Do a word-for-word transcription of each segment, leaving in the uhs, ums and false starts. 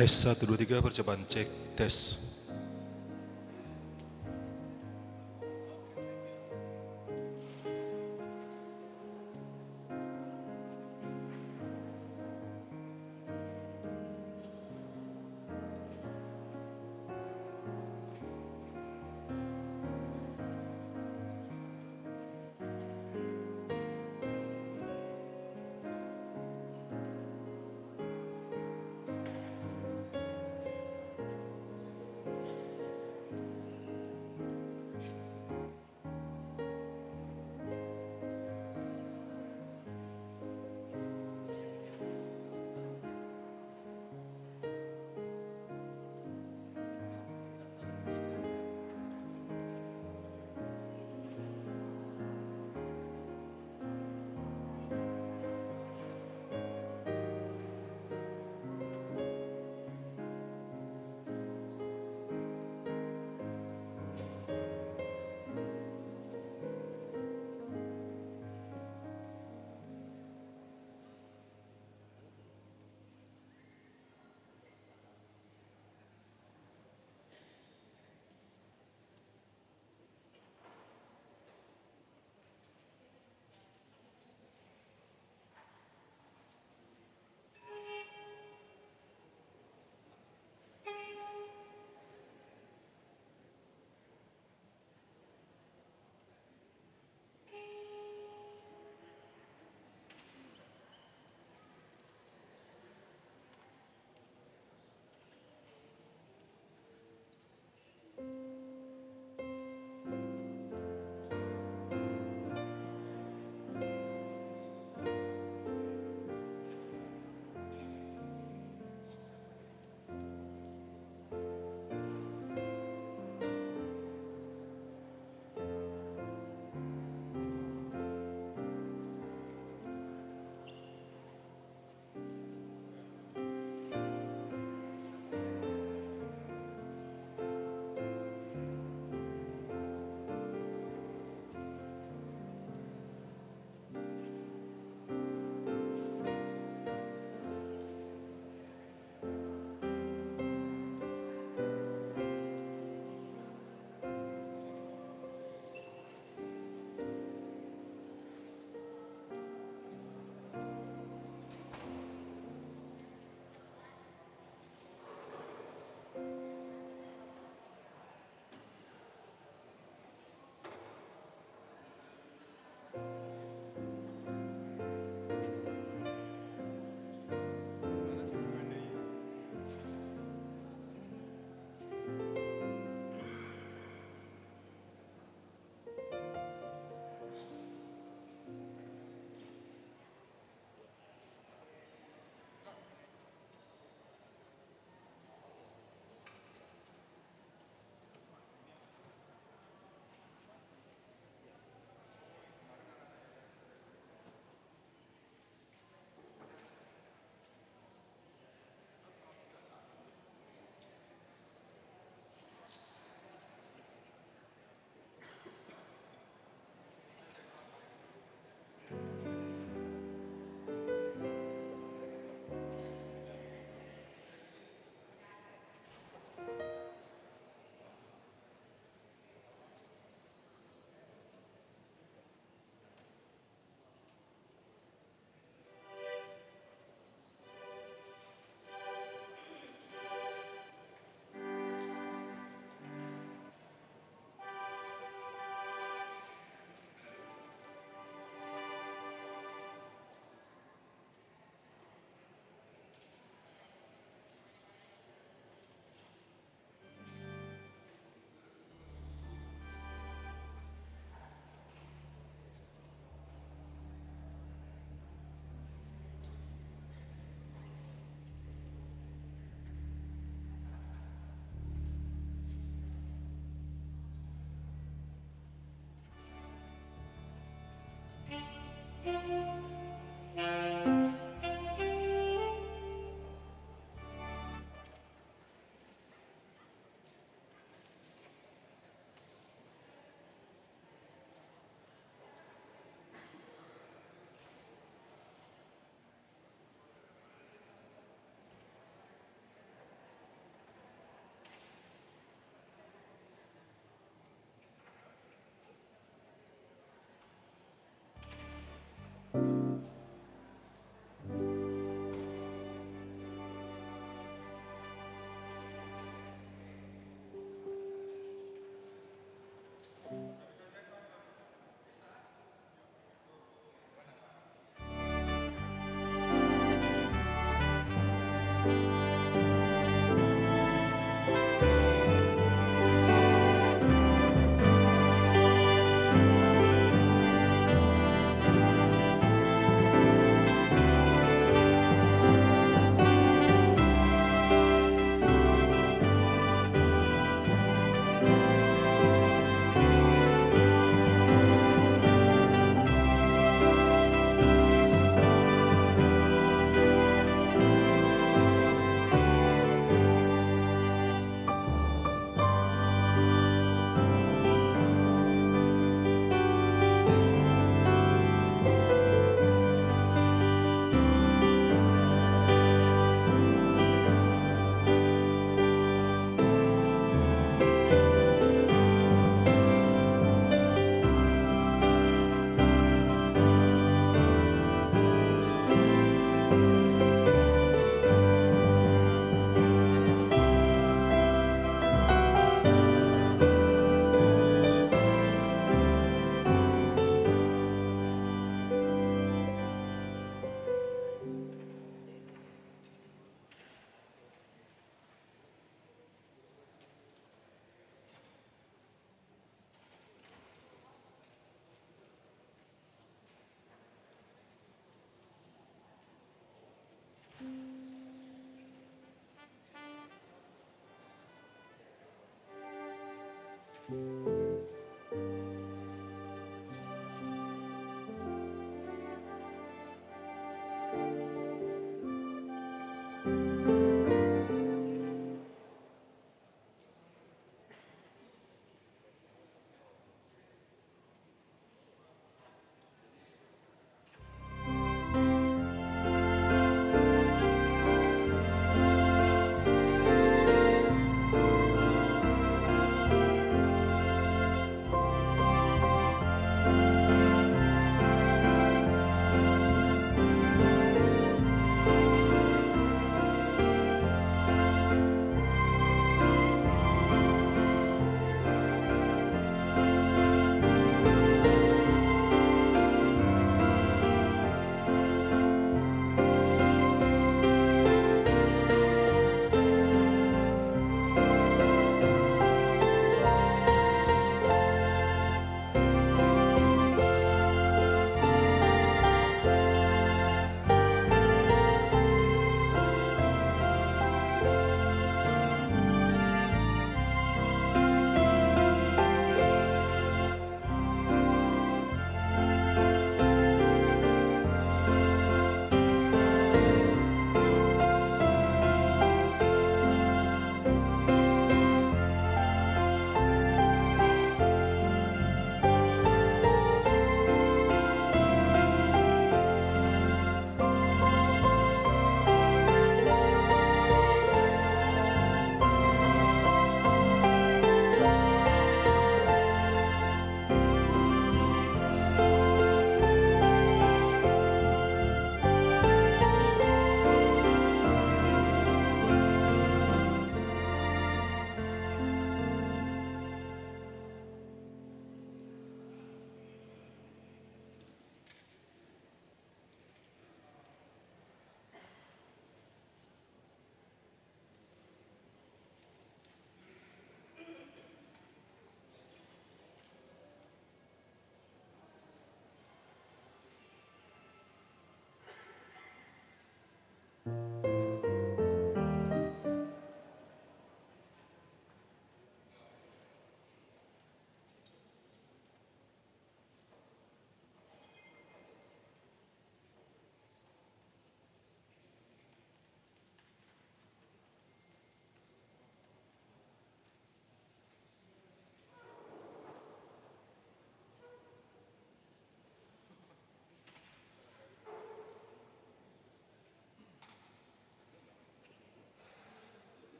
Tes, satu, dua, tiga, percobaan, cek, tes.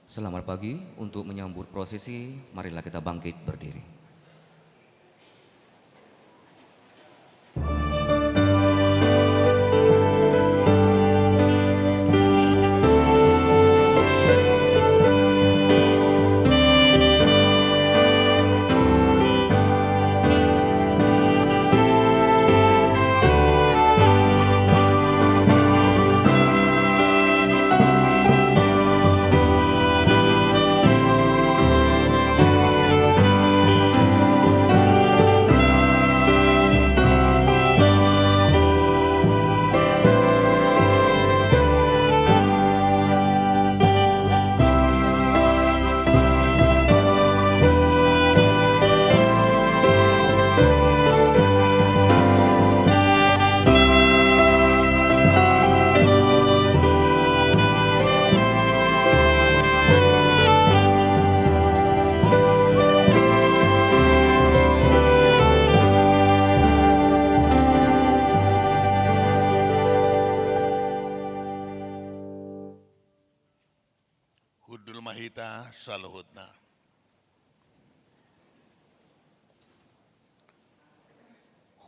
Selamat pagi. Untuk menyambut prosesi, marilah kita bangkit berdiri. Hundul ma hita saluhutna.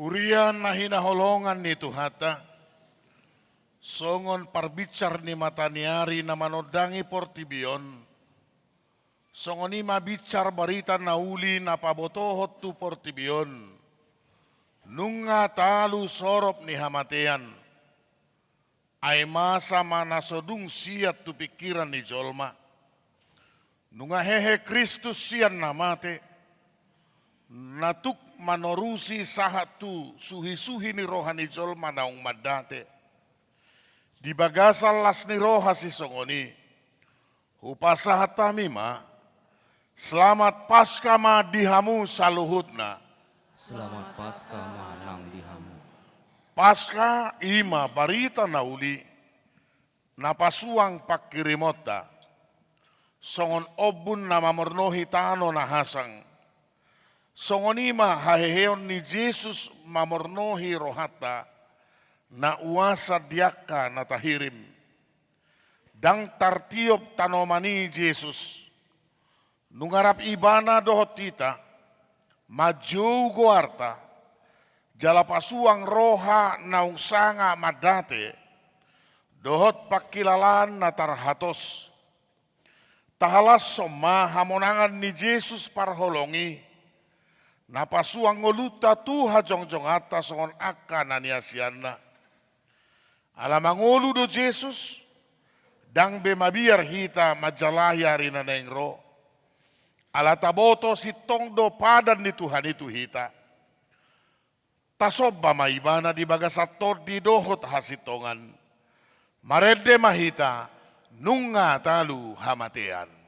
Huria na hinaholongan ni Tuhanta, songon parbinsar ni mataniari na manondangi portibi on, songon i ma binsar barita na uli na pabotohon tu portibi on, nunga talu sorop ni hamatean. Ai masa ma na so dung sian tu pingkiran ni jolma. Nunga hehe Kristus sian na mate, na tuk manorusi sahat tu suhisuhi ni roha ni jolma naung mandate. Di bagasan las ni roha sisongon i, hupasahat hami ma, selamat Paskah ma di hamu saluhutna. Selamat Paskah ma nang di hamu. Paskah i ma barita na uli, na pasuang pangkirimonta, songon ombun na mamornohi tano na hasang. Songon i ma haheheon ni Jesus mamornohi rohanta, na uasan di angka na tahirim. Ndang tartiop tanoman i Jesus. Nunga rap Ibana dohot hita, manjou goarta, jala pasuang roha naung sanga mandate, dohot pangkilalaan na tarhatos. Tahalashon ma hamonangan ni Jesus parholong i, na pasuang ngolunta tu hajongjonganta songon angka na niasianna. Ala mangolu do Jesus, ndang be mabiar hita manjalahi ari na naeng ro. Ala taboto sintong do padan ni Tuhan i tu hita. Tasomba ma Ibana di bagasan tondi dohot hasintongan. Marende ma hita, nunga talu hamatean.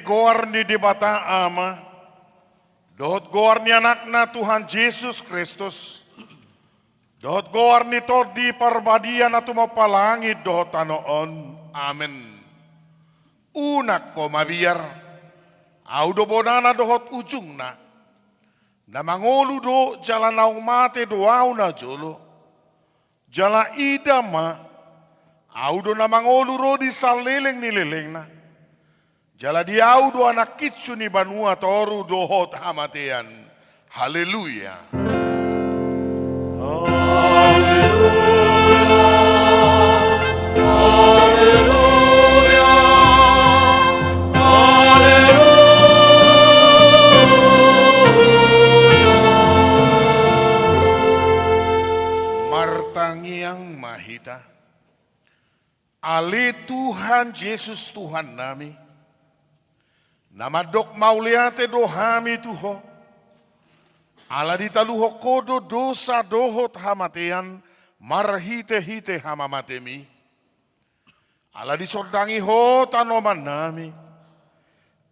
goar ni Debata Ama, dohot goar ni Anakna Tuhan Jesus Kristus, dohot goar ni Tondi Parbadia na tumompa langit dohot tano on. Amen. Unang ho mabiar, ahu do bonana dohot ujungna. Na mangolu do jala naung mate do ahu najolo. Jala ida ma, ahu do na mangolu ro di saleleng ni lelengna. Jala di ahu do anakkinsu ni banua toru dohot hamatean. Haleluya. Haleluya. Haleluya. Haleluya. Martangiang ma hita. Ale Tuhan Jesus Tuhannami, na mandok mauliate do hami tu Ho, ala ditaluhon Ho do dosa dohot hamatean marhitehite hamamatemi. Ala disondangi Ho tanomannami,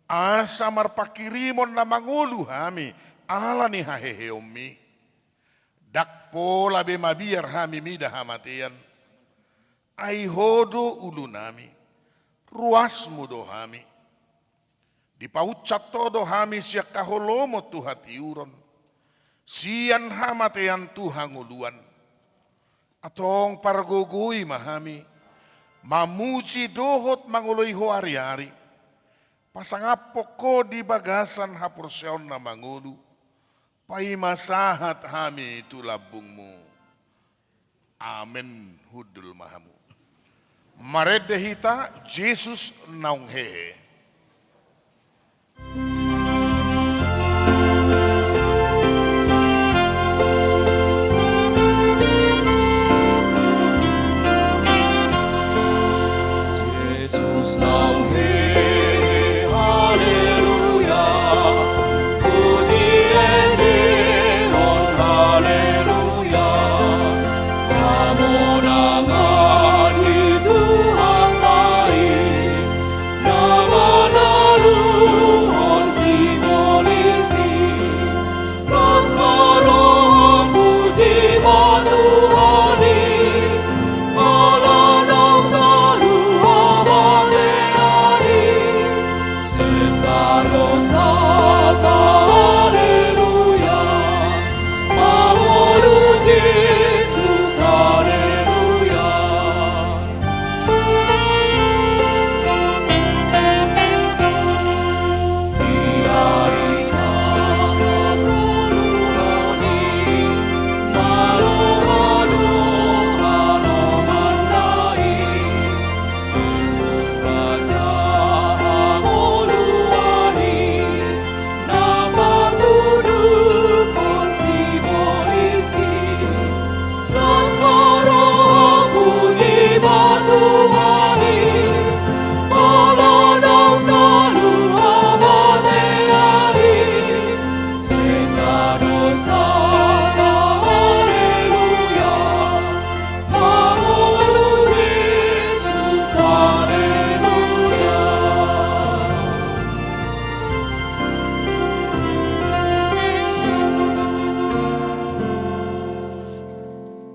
asa marpanghirimon na mangolu hami ala ni haheheonmi. Ndang pola be mabiar hami mida hamatean. Ai Ho do ulunami, ruasmu do hami. Dipaunsat Ho do hami sian haholomon tu hatiuron, sian hamatean tu hangoluan. Antong pargogoi ma hami mamuji dohot mangoloi Ho ariari, pasangaphon Ho di bagasan haporseaon na mangolu, paima sahat hami tu lambungmu. Amen. Hundul ma hamu. Marende hita, Jesus naung hehe. Jesus naung hehe, haleluya. Pujian denggan, haleluya. Hamonangan di Tuhanta i, na manaluhon sibolis i. Las ma roham puji ma Tuhan i, ala naung talu hamatean i. Sesa dosanta, haleluya. Mangolu Jesus, haleluya.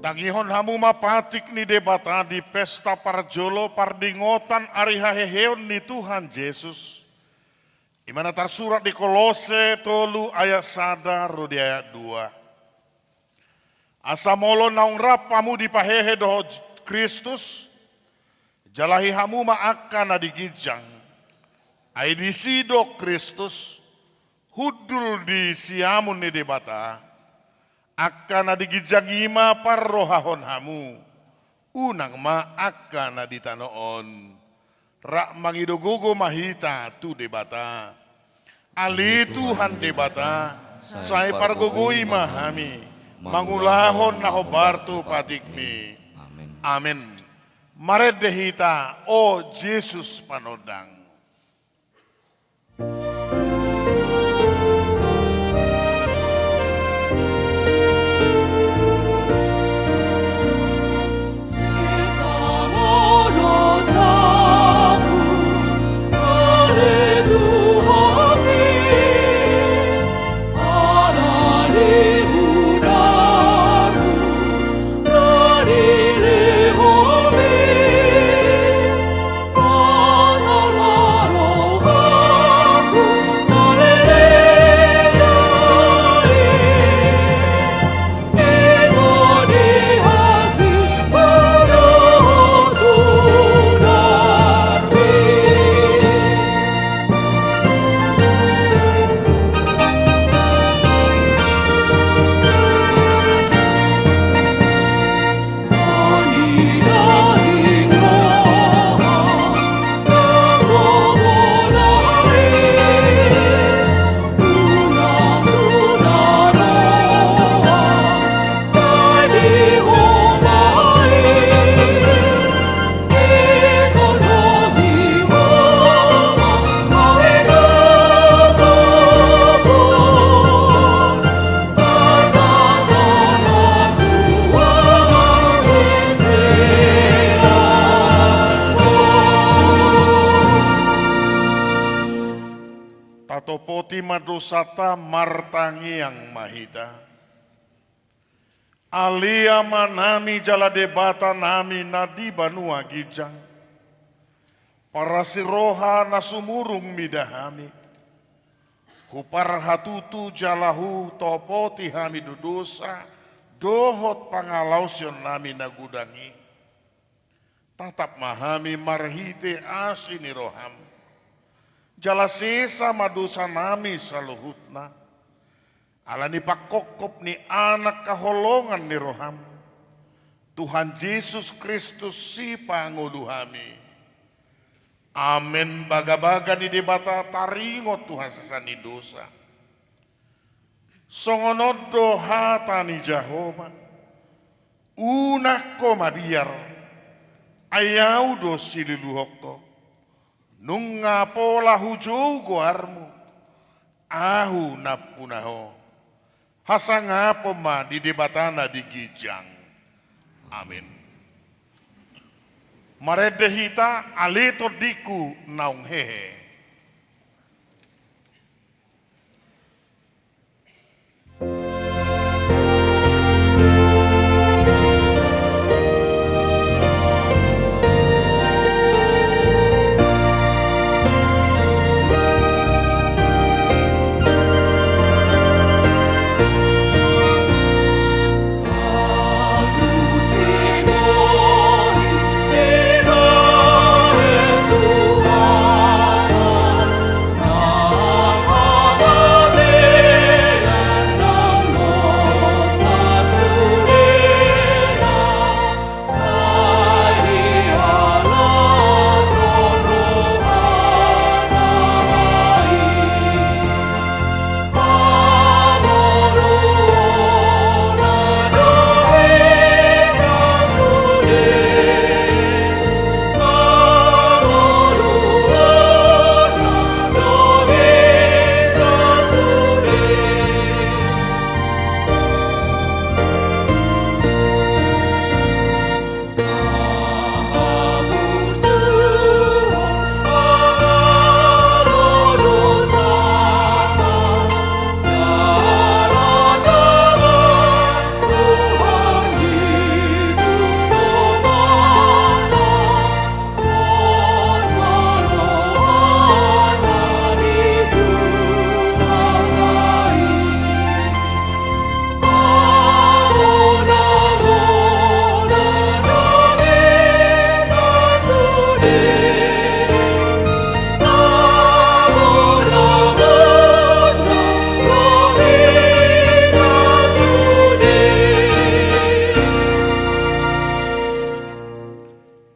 Tangihon hamu ma patik ni Debata di pesta parjolo pardingotan ari haheheon ni Tuhan Jesus. I ma na tarsurat di Kolose tolu ayat sada ro di ayat dua. Asa molo naung rap hamu dipahehe dohot Kristus, jalahi hamu ma angka na di ginjang. Ai disi do Kristus, hundul di siamun ni Debata, angka na di ginjang i ma parrohahon hamu, unang ma angka na di tano on. Rap mangido gogo ma hita tu Debata. Ale Tuhan Debata, sai pargogoi ma hami mangulahon na hombar tu patikmi. Amen. Marende hita, O Jesus Panondang. dosanta, martangiang ma hita. Ale Amanami jala Debatanami na di banua ginjang, parasiroha na sumurung mida hami, huparhatutu jala hutopoti hami do dosa dohot pangalaosionnami na godang i. Tatap ma hami marhite asi ni roham, jala sesa ma dosanami saluhutna, ala ni pangkophop ni Anak haholongan ni roham, Tuhan Jesus Kristus Sipangolu hami. Amen. Bagabaga ni Debata taringot tu hasesaan ni dosa. Songon on do hata ni Jahowa: Unang ho mabiar, ai Ahu do siluluhon ho. Nunga pola hujou goarmu, Ahu nampuna ho. Hasangapon ma di Debata na di ginjang. Amen. Marende hita, Ale Tondingku naung hehe.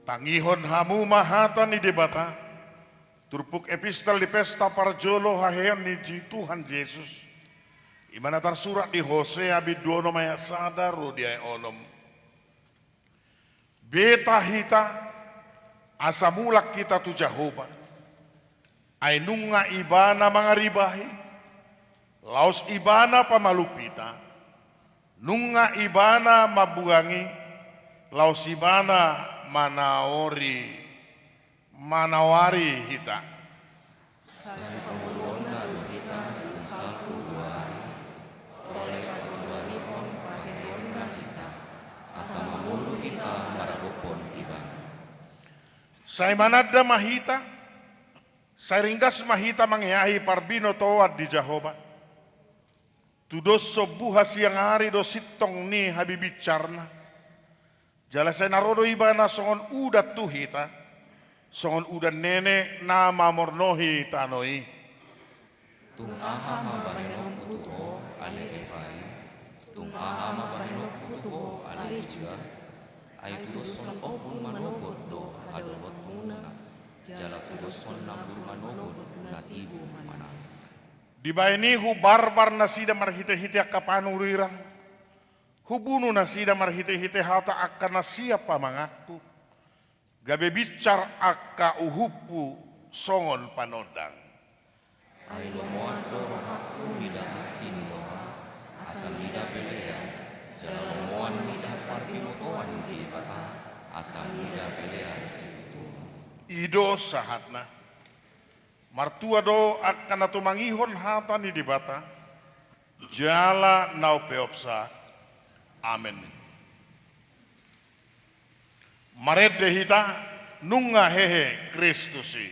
Tangihon hamu ma hata ni Debata. Turpuk epistel di pesta parjolo haheheon ni Tuhan Jesus, i ma na tarsurat di Hosea bindu onom ayat sada ro di ayat onom. Beta hita, asa mulak hita tu Jahowa, ai nunga Ibana mangaribahi, laos Ibana pamalum hita, nunga Ibana mambuangi, laos Ibana manaori, manaori hita. Sai pangoluonna do hita di salpu dua ari, tole patoluarihon paheheonna hita, asa mangolu hita maradophon Ibana. Sai mananda ma hita, sai ringgas ma hita mangeahi parbinotoan di Jahowa. Tudoshon buha siang ari do sintong ni habibincarna. Jala sai na ro do Ibana songon udan tu hita, songon udan nene na mamornohi tano i. Tung aha ma bahenonku tu ho, ale Epraim? Tung aha ma bahenonku tu ho, ale Juda? Ai tudoshon ombun manogot do hadolotmuna, jala tudoshon nambur manogot na tibu manang. Dibahen i hubarbar nasida marhitehite angka panurirang, hubunu nasida marhitehite hata angka na sian pamanganku, gabe binsar angka uhumhu songon panondang. Ai lomoan do rohangku mida asi ni roha, asa mida pelean, jala lomoan mida parbinotoan ni Debata, asa mida pelean situtu. I do sahatna. Martua do angka na tumangihon hata ni Debata, jala na umpeopsa. Amen. Marende hita, nunga hehe Kristus i.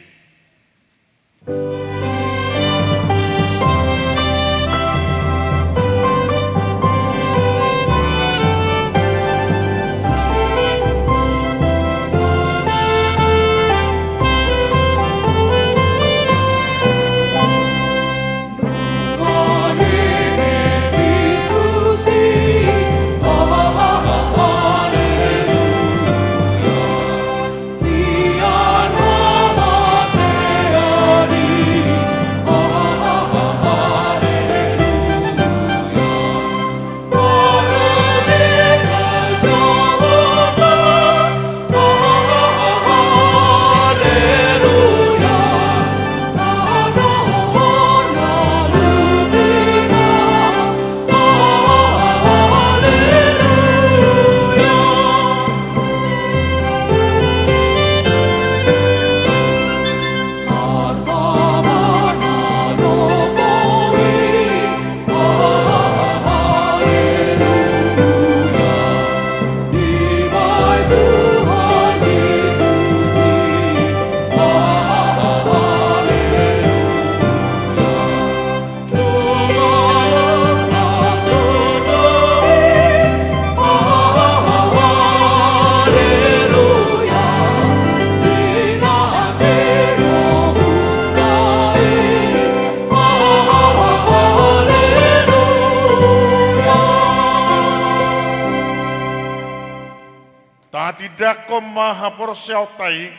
Tatindangkon ma haporseaonta i,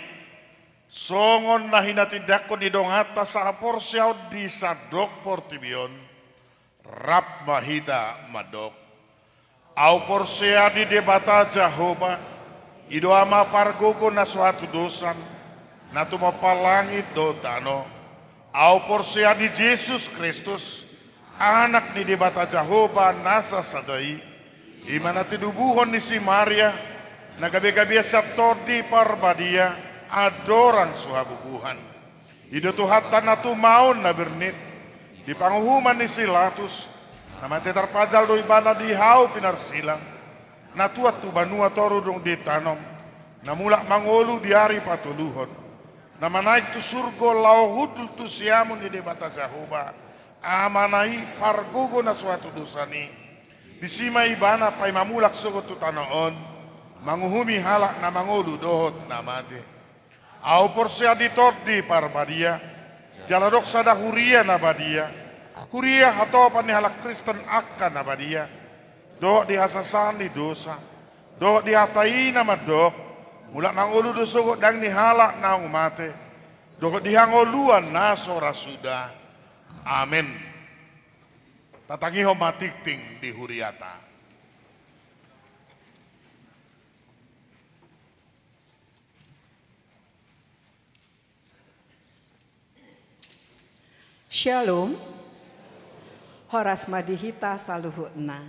songon na hinatindangkon ni donganta sahaporseaon di sandok portibi on. Rap ma hita mandok. Ahu porsea di Debata Jahowa, i do Ama pargogo na so hatudosan, na tumompa langit dohot tano. Ahu porsea di Jesus Kristus, Anak ni Debata Jahowa na sasada i, i ma na tinubuhon ni si Maria, na gabe-gabean sian Tondi Parbadia, andorang so habubuhan. I do Tuhanta na tumaon na bernit, di panguhuman ni si Latus, na mate tarpajal do ibana di hau pinarsilang, na tuat tu banua toru dung ditanom, na mulak mangolu di ari patoluhon, na manaek tu surgo laho hundul tu siamun ni Debata Jahowa, Amana i pargogo na so hatudosan i. Disi ma ibana paima mulak sogot tu tano on, manguhumi halak na mangolu dohot na mate. Ahu porsea di Tondi Parbadia, jala adong sada huria na badia, huria hatopan ni halak Kristen angka na badia, dohot di hasesaan ni dosa, dohot di hata i na mandok, mulak mangolu do sogot daging ni halak naung mate, dohot di hangoluan na so ra suda. Amen. Tatangihon ma tingting di huriata. Syalom. Horas ma di hita saluhutna.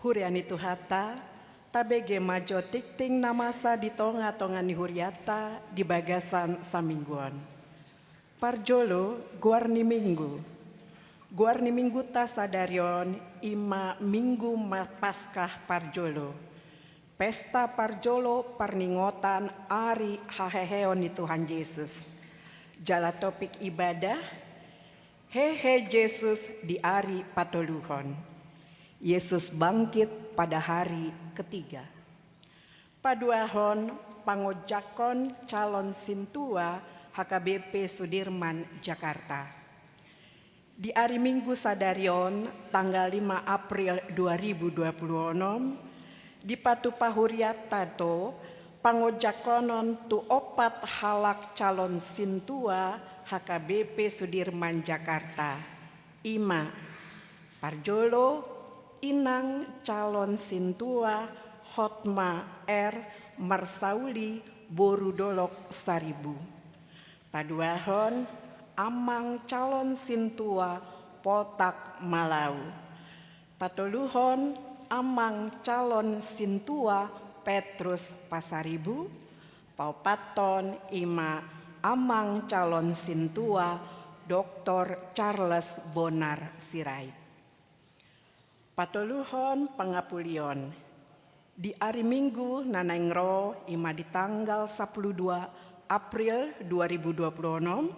Huria ni Tuhanta, tabege ma jo tingting na masa di tonga-tonga ni huriata di bagasan saminggu on. Parjolo, goar ni Minggu. Goar ni Mingguta sadari on i ma Minggu ma-, Paskah parjolo. Pesta parjolo parningotan ari haheheon ni Tuhan Jesus. Jala topik ibadah, hehe Jesus di ari patoluhon. Yesus bangkit pada hari ketiga. Paduahon, pangonjakhon calon sintua H K B P Sudirman, Jakarta. Di ari Minggu sadari on, tanggal lima April dua ribu dua puluh enam, dipatupa huriata do pangonjakhonon tu ompat halak calon sintua H K B P Sudirman, Jakarta. I ma, parjolo, Inang calon sintua Hotma R Marsauli, boru Dolok Saribu. Paduahon, Amang calon sintua Potak Malau. Patoluhon, Amang calon sintua Petrus Pasaribu. Paopathon, i ma Amang Calon Sintua Doktor Charles Bonar Sirait. Patoluhon pangapulion. Di ari Minggu na naeng ro, i ma di tanggal sapuluh dua April dua ribu dua puluh onom,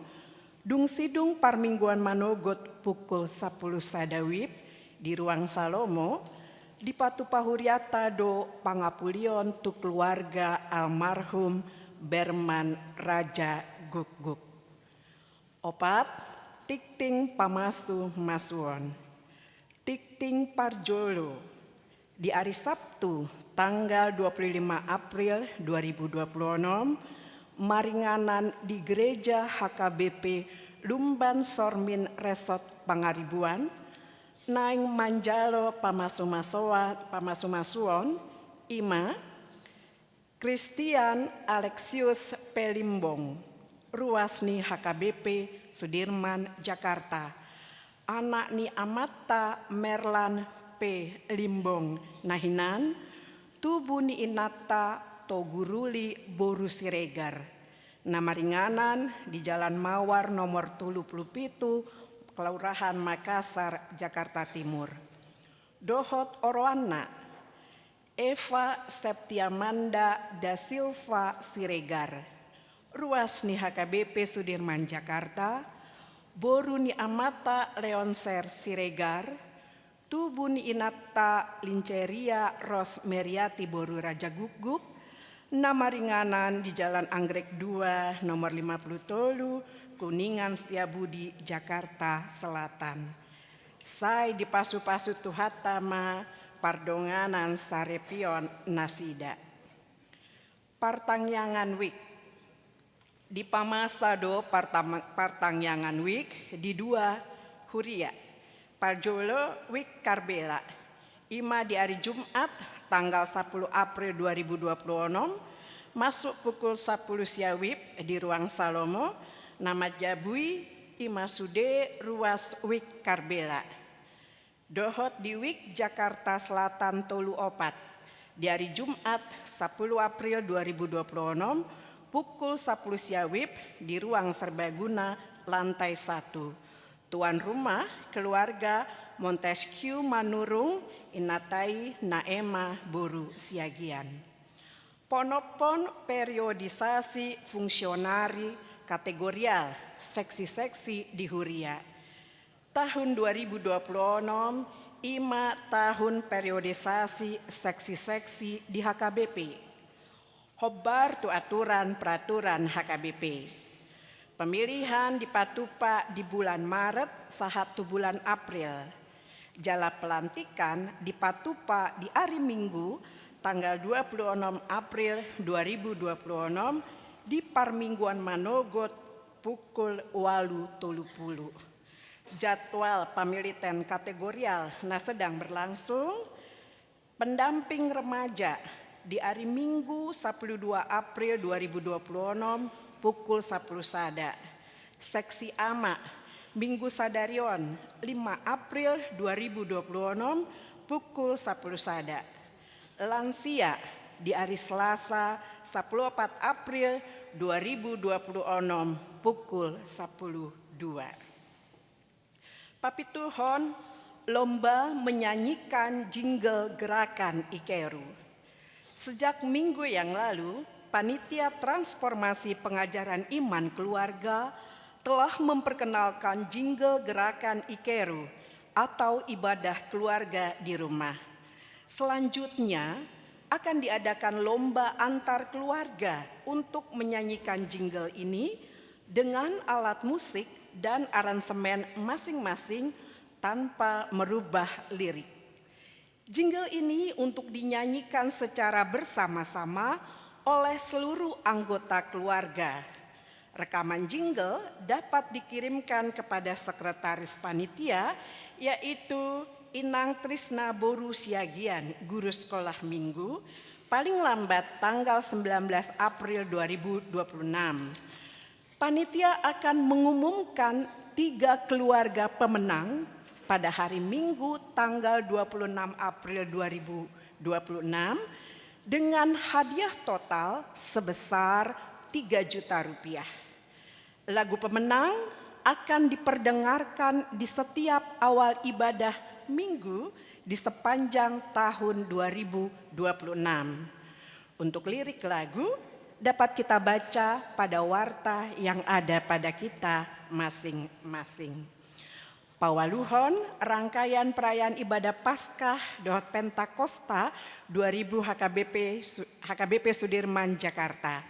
dung sidung parmingguan manogot pukul sapuluh sada wib di Ruang Salomo, dipatupa hurianta do pangapulion tu keluarga almarhum Berman Raja Gukguk. Opat, tingting pamasumasuon. Tingting parjolo, di ari Sabtu tanggal dua puluh lima April dua ribu dua puluh onom, maringanan di Gereja H K B P Lumban Sormin Resort Pangaribuan, naeng manjalo pamasumasoa-, pamasumasuon, i ma Christian Alexius P. Limbong, ruas ni H K B P Sudirman, Jakarta, anak ni amanta Merlan P. Limbong na hinan, tubu ni inanta Toguruli boru Siregar, na maringanan di Jalan Mawar nomor tolu puluh pitu, Kelurahan Makassar, Jakarta Timur. Dohot oroanna, Eva Septiamanda da Silva Siregar, ruas ni H K B P Sudirman, Jakarta, boru ni amanta Leonser Siregar, tubu ni inanta Linceria Ros Meriati boru Raja Gukguk, na maringanan di Jalan Anggrek dua nomor lima puluh tolu, Kuningan Setiabudi, Jakarta Selatan. Sai dipasupasu Tuhanta ma pardonganan saripeon nasida. Partangiangan wijk. Dipamasa do partam-, partangiangan wijk di dua huria. Parjolo wijk Karbela, i ma di ari Jumat tanggal sapuluh April dua ribu dua puluh onom, masuk pukul sapuluh sia wib di Ruang Salomo, na manjabui i ma sude ruas wijk Karbela. Dohot di wijk Jakarta Selatan tolu opat, di ari Jumat sapuluh April dua ribu dua puluh onom, pukul sapuluh sia wib di Ruang Serbaguna, lantai satu. Tuan rumah keluarga Montesquieu Manurung, inanta i Naema boru Siagian. Ponophon periodisasi fungsionari kategorial, seksi-seksi di huria. Tahun dua ribu dua puluh onom i ma tahun periodisasi seksi-seksi di H K B P. Hombar tu aturan peraturan H K B P, pemilihan dipatupa di bulan Maret sahat tu bulan April. Jala pelantikan dipatupa di ari Minggu tanggal dua puluh onom April dua ribu dua puluh onom di parmingguan manogot pukul ualu tolu puluh. Jadwal pemilitan kategorial na sedang berlangsung. Pendamping remaja di ari Minggu sapuluh dua April dua ribu dua puluh onom pukul sapuluh sada. Seksi ama, Minggu sadari on, lima April dua ribu dua puluh onom, pukul sapuluh sada. Lansia, di ari Selasa sapuluh opat April dua ribu dua puluh onom, pukul sapuluh dua. Papituhon, lomba menyanyikan jingle gerakan IKERU. Sejak minggu yang lalu, Panitia Transformasi Pengajaran Iman Keluarga telah memperkenalkan jingle gerakan IKERU atau ibadah keluarga di rumah. Selanjutnya, akan diadakan lomba antar keluarga untuk menyanyikan jingle ini dengan alat musik dan aransemen masing-masing tanpa merubah lirik. Jingle ini untuk dinyanyikan secara bersama-sama oleh seluruh anggota keluarga. Rekaman jingle dapat dikirimkan kepada sekretaris panitia, yaitu Inang Trisna boru Siagian, guru sekolah minggu, paling lambat tanggal sembilan belas April dua ribu dua puluh enam. Panitia akan mengumumkan tiga keluarga pemenang pada hari Minggu tanggal dua puluh enam April dua ribu dua puluh enam dengan hadiah total sebesar tiga juta rupiah. Lagu pemenang akan diperdengarkan di setiap awal ibadah Minggu di sepanjang tahun dua ribu dua puluh enam. Untuk lirik lagu dapat kita baca pada warta yang ada pada kita masing-masing. Paualuhon rangkaian perayaan ibadah Paskah dohot Pentakosta dua ribu H K B P Su-, H K B P Sudirman, Jakarta.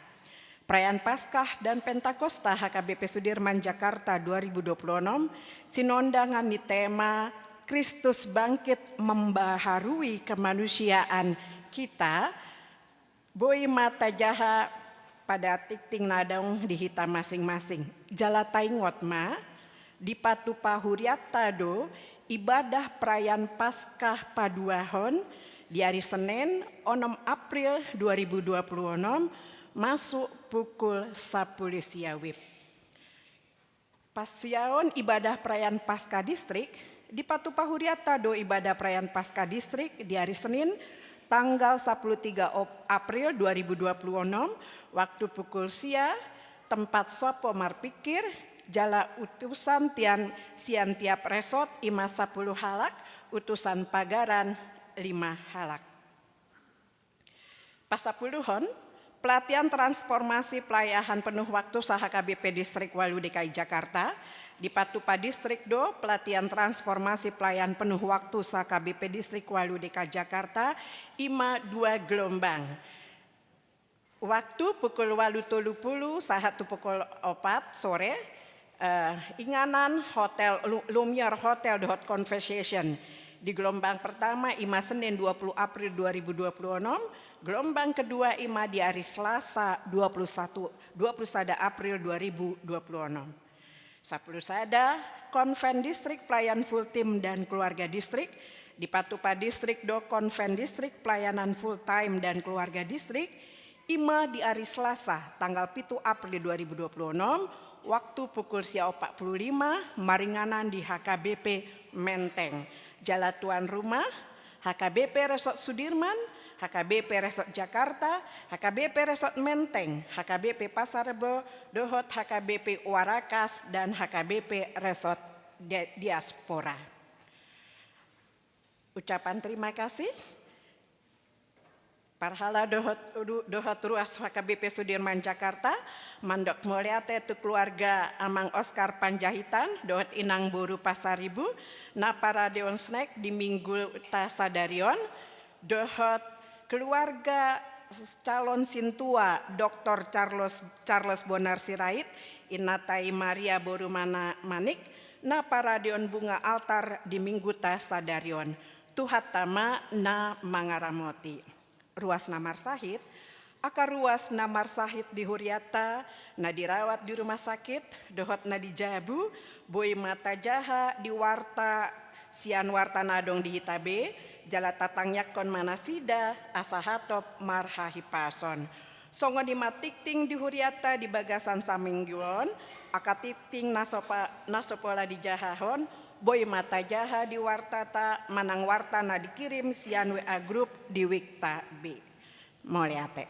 Perayaan Paskah dan Pentakosta H K B P Sudirman, Jakarta dua ribu dua puluh enam, sinondangan ni tema Kristus Bangkit Membaharui Kemanusiaan Kita, boi ma tajaha pada tingting na adong di hita masing-masing. Jala taingot ma, dipatupa hurianta do ibadah perayaan Paskah paduahon di ari Senin, onom April dua ribu dua puluh enam, masuk pukul sapuluh sia WIB. Pasiaon ibadah perayaan Paskah Distrik, dipatupa hurianta do ibadah perayaan Paskah Distrik di ari Senin, tanggal sapuluh tiga op-, April dua ribu dua puluh enam, waktu pukul sia, tempat sopo marpikir, jala utusan tian sian tiap resort, ima sapuluh halak, utusan pagaran lima halak. Pasapuluhon, pelatihan transformasi pelayahan penuh waktu sa H K B P Distrik ualu D K I Jakarta, dipatupa distrik do pelatihan transformasi pelayahan penuh waktu sa H K B P Distrik ualu D K I Jakarta, ima dua gelombang. Waktu pukul ualu tolu pulu sahat tu pukul opat sore, eh, inganan Hotel Lu-, Lumiere Hotel dohot Conversation. Di gelombang pertama ima Senin dua puluh April dua ribu dua puluh enam, gelombang kedua ima di ari Selasa dua puluh satu, dua puluh sada April dua ribu dua puluh enam. Sapuluh sada, Konven Distrik Pelayan Full Time dan Keluarga Distrik, dipatupa distrik do Konven Distrik Pelayanan Full Time dan Keluarga Distrik, ima di ari Selasa, tanggal pitu April dua ribu dua puluh enam, waktu pukul sia opat pulu lima, maringanan di H K B P Menteng. Jala tuan rumah, H K B P Resort Sudirman, H K B P Resort Jakarta, H K B P Resort Menteng, H K B P Pasar Rebo, dohot H K B P Warakas dan H K B P Resort Dia-, Diaspora. Ucapan terima kasih. Parhalado dohot, dohot ruas H K B P Sudirman Jakarta, mandok mauliate tu keluarga Amang Oskar Panjaitan, dohot Inang Boru Pasaribu, na paradeon snack di mingguta sadari on, dohot keluarga calon sintua Doktor Charles, Charles Bonar Sirait, Inanta i Maria Boru Mana-, Manik, na paradeon bunga altar di mingguta sadari on. Tuhanta ma na mangaramoti. Ruas na marsahit, angka ruas na marsahit di hurianta, na dirawat di rumah sakit, dohot na di jabu, boi ma tajaha di warta, sian warta na adong di hita be, jala tatangiangkon ma nasida, asa hatop marhahipason. Songon i ma tingting di hurianta di bagasan saminggu on, angka tingting na so pa-, na so pola dijahahon, boi ma tajaha di wartata manang warta na dikirim sian W A grup di wikta be. Mauliate.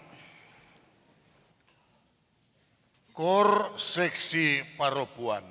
Kor seksi parompuan.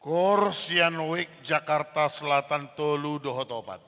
Gor sian Wijk Jakarta Selatan tolu dohot opat.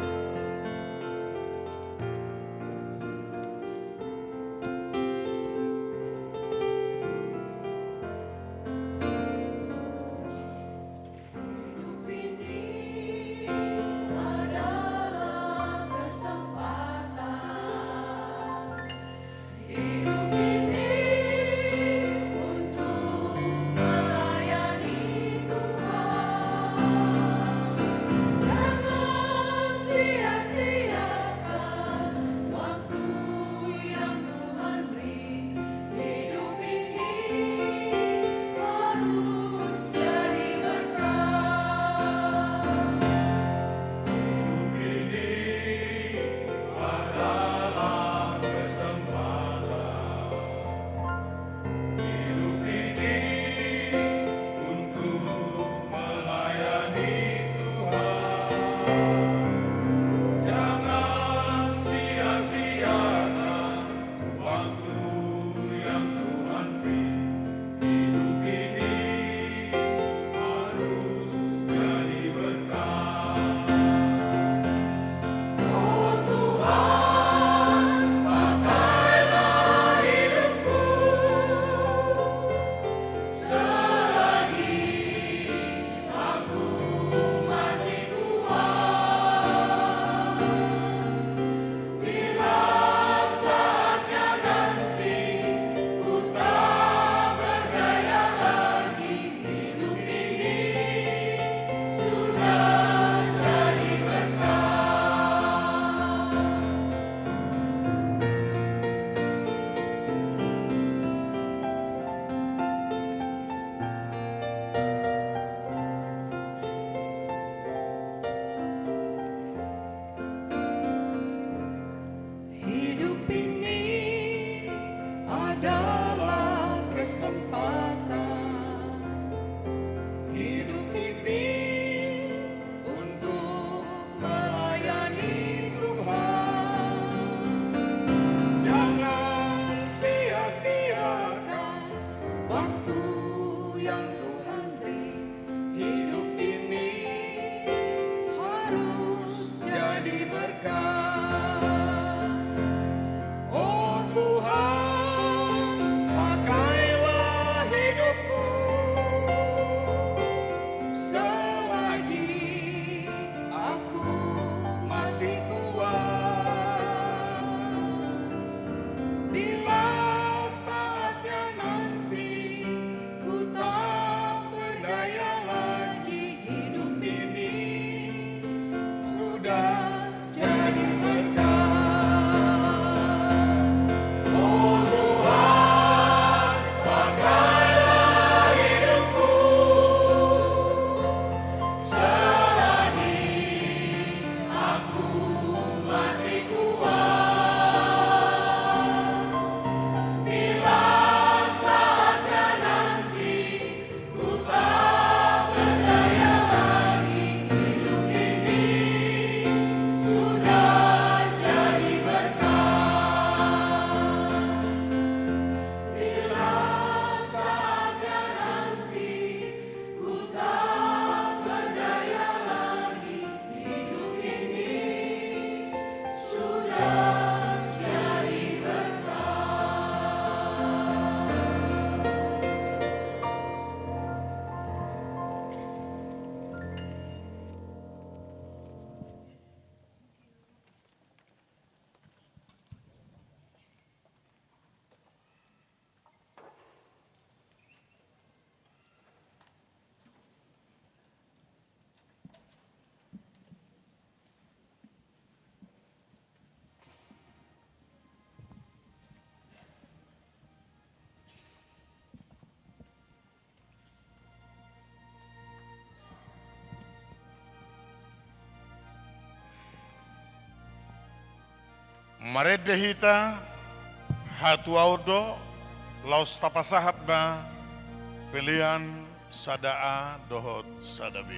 Hidup ini adalah kesempatan. Hidup ini untuk melayani Tuhan. Jangan sia-siakan waktu yang Tuhan beri. Hidup ini harus jadi berkat. Hidup ini adalah kesempatan. Hidup ini untuk melayani Tuhan. Jangan sia-siakan waktu yang Tuhan beri. Hidup ini harus jadi berkat. Oh Tuhan, pakailah hidupku selagi aku masih kuat. Bila saatnya nanti ku tak berdaya lagi, hidup ini sudah jadi berkat. Hidup ini adalah kesempatan. Hidup ini untuk melayani Tuhan. Jangan sia-siakan waktu yang Tuhan beri. Hidup ini harus jadi berkat. Oh Tuhan, pakailah hidup Marende hita, hatuaon do, laos tapasahat ma pelean sada A dohot sada B.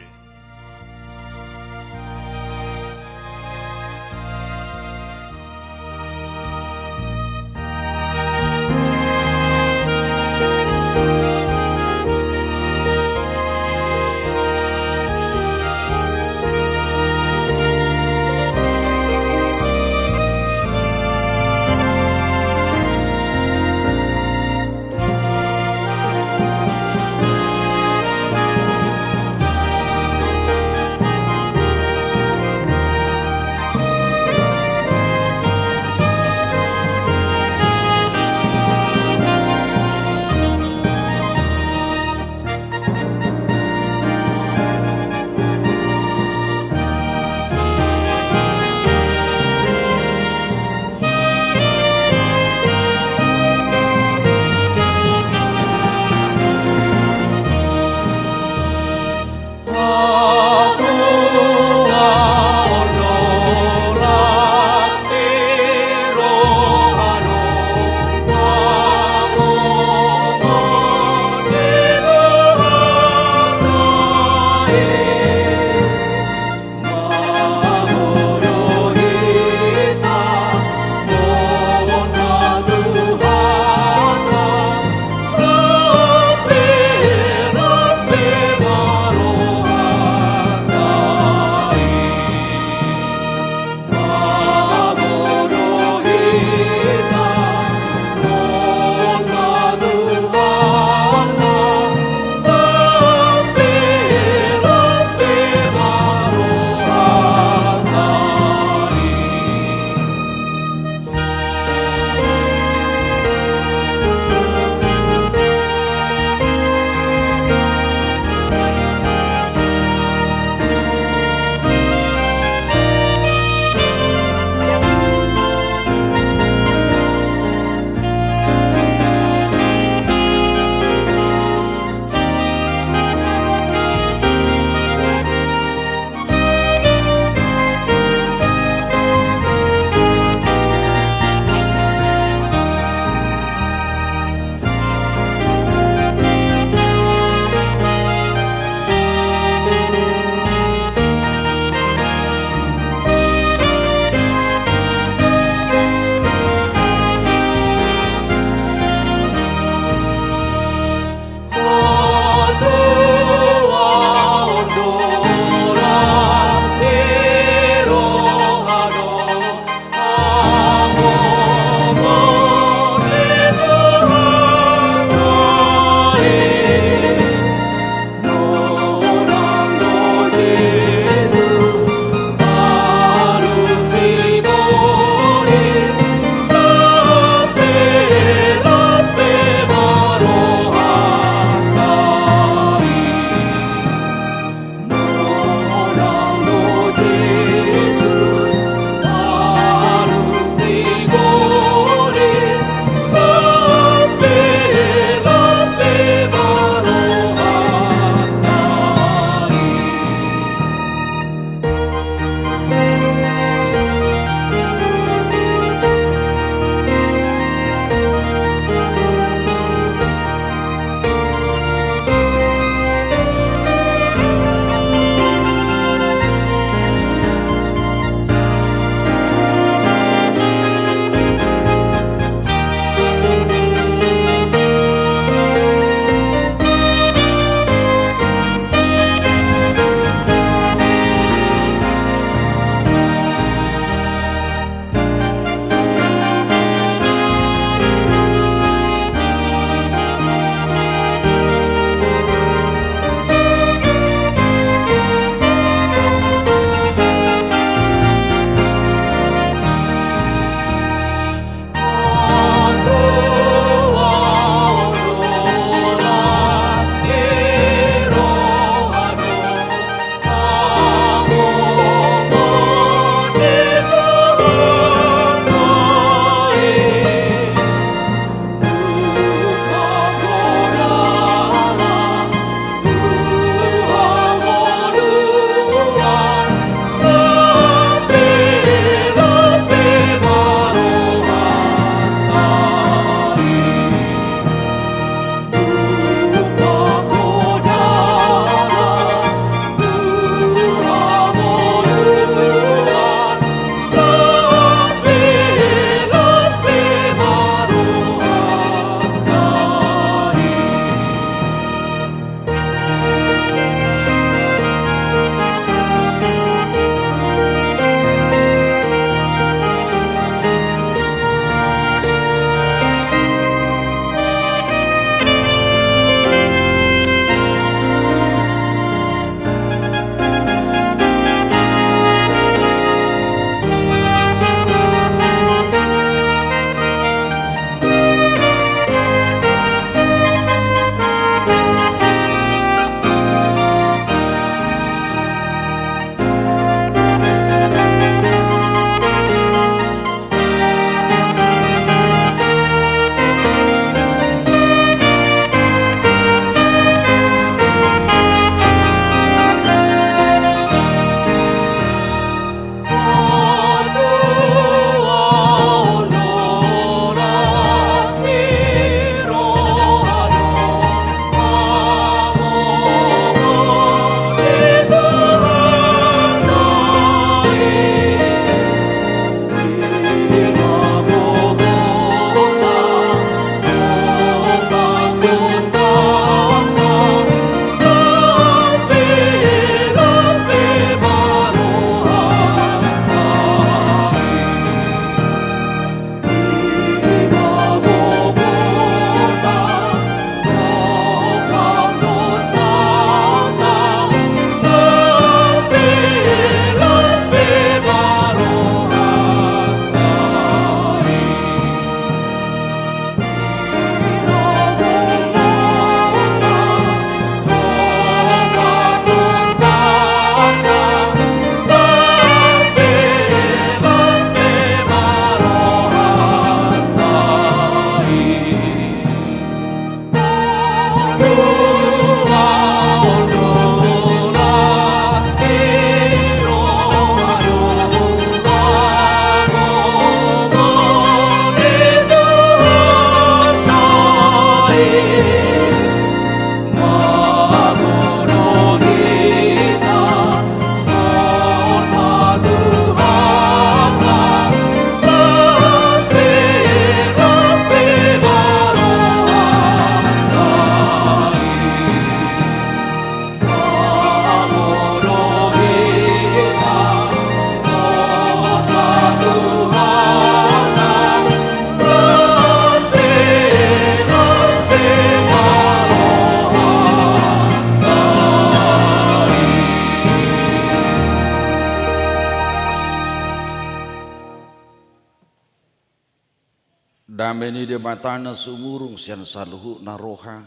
Dame ni Debata na sumurung sian saluhutna roha,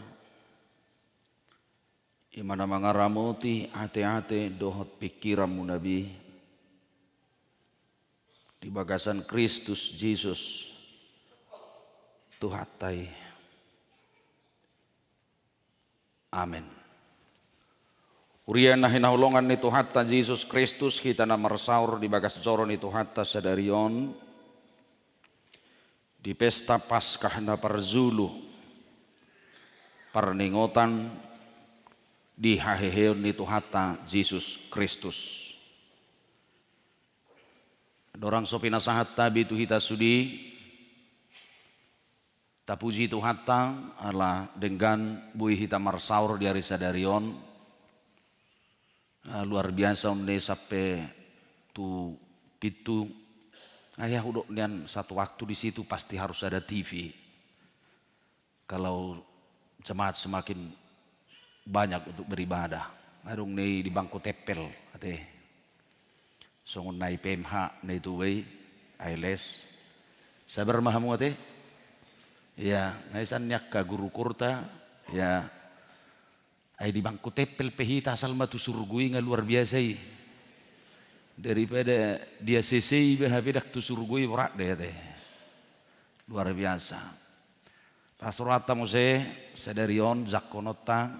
i ma na mangaramoti ateate dohot pingkiranmuna be, di bagasan Kristus Jesus Tuhanta i. Amen. Huria na hinaholongan ni Tuhanta Jesus Kristus, hita na marsaor di bagas joro ni Tuhanta sadari on, di pesta Paskah na parjolo, parningotan di haheheon ni Tuhanta Jesus Kristus. Andorang so pinasahat tabi tu hita sude, tapuji Tuhanta ala denggan boi hita marsaor di ari sadari on. Ah, luar biasa on ne sampe tu pintu. Ai hudok nian satu waktu di situ pasti harus ada T V. Kalau jemaat semakin banyak untuk beribadah. Adong ne i di bangku tempel, ate. Songon na i P M H na i tu be, ai les. Sabar ma hamu ate. Ya, na i san ni angka guru korta, ya. Ai di bangku tempel pe hita asal ma tu surgo i nga luar biasa i. Daripada di A C C i be hape ndang tu surgo i borat de ate. Luar biasa. Las rohanta muse sadari on jangkononta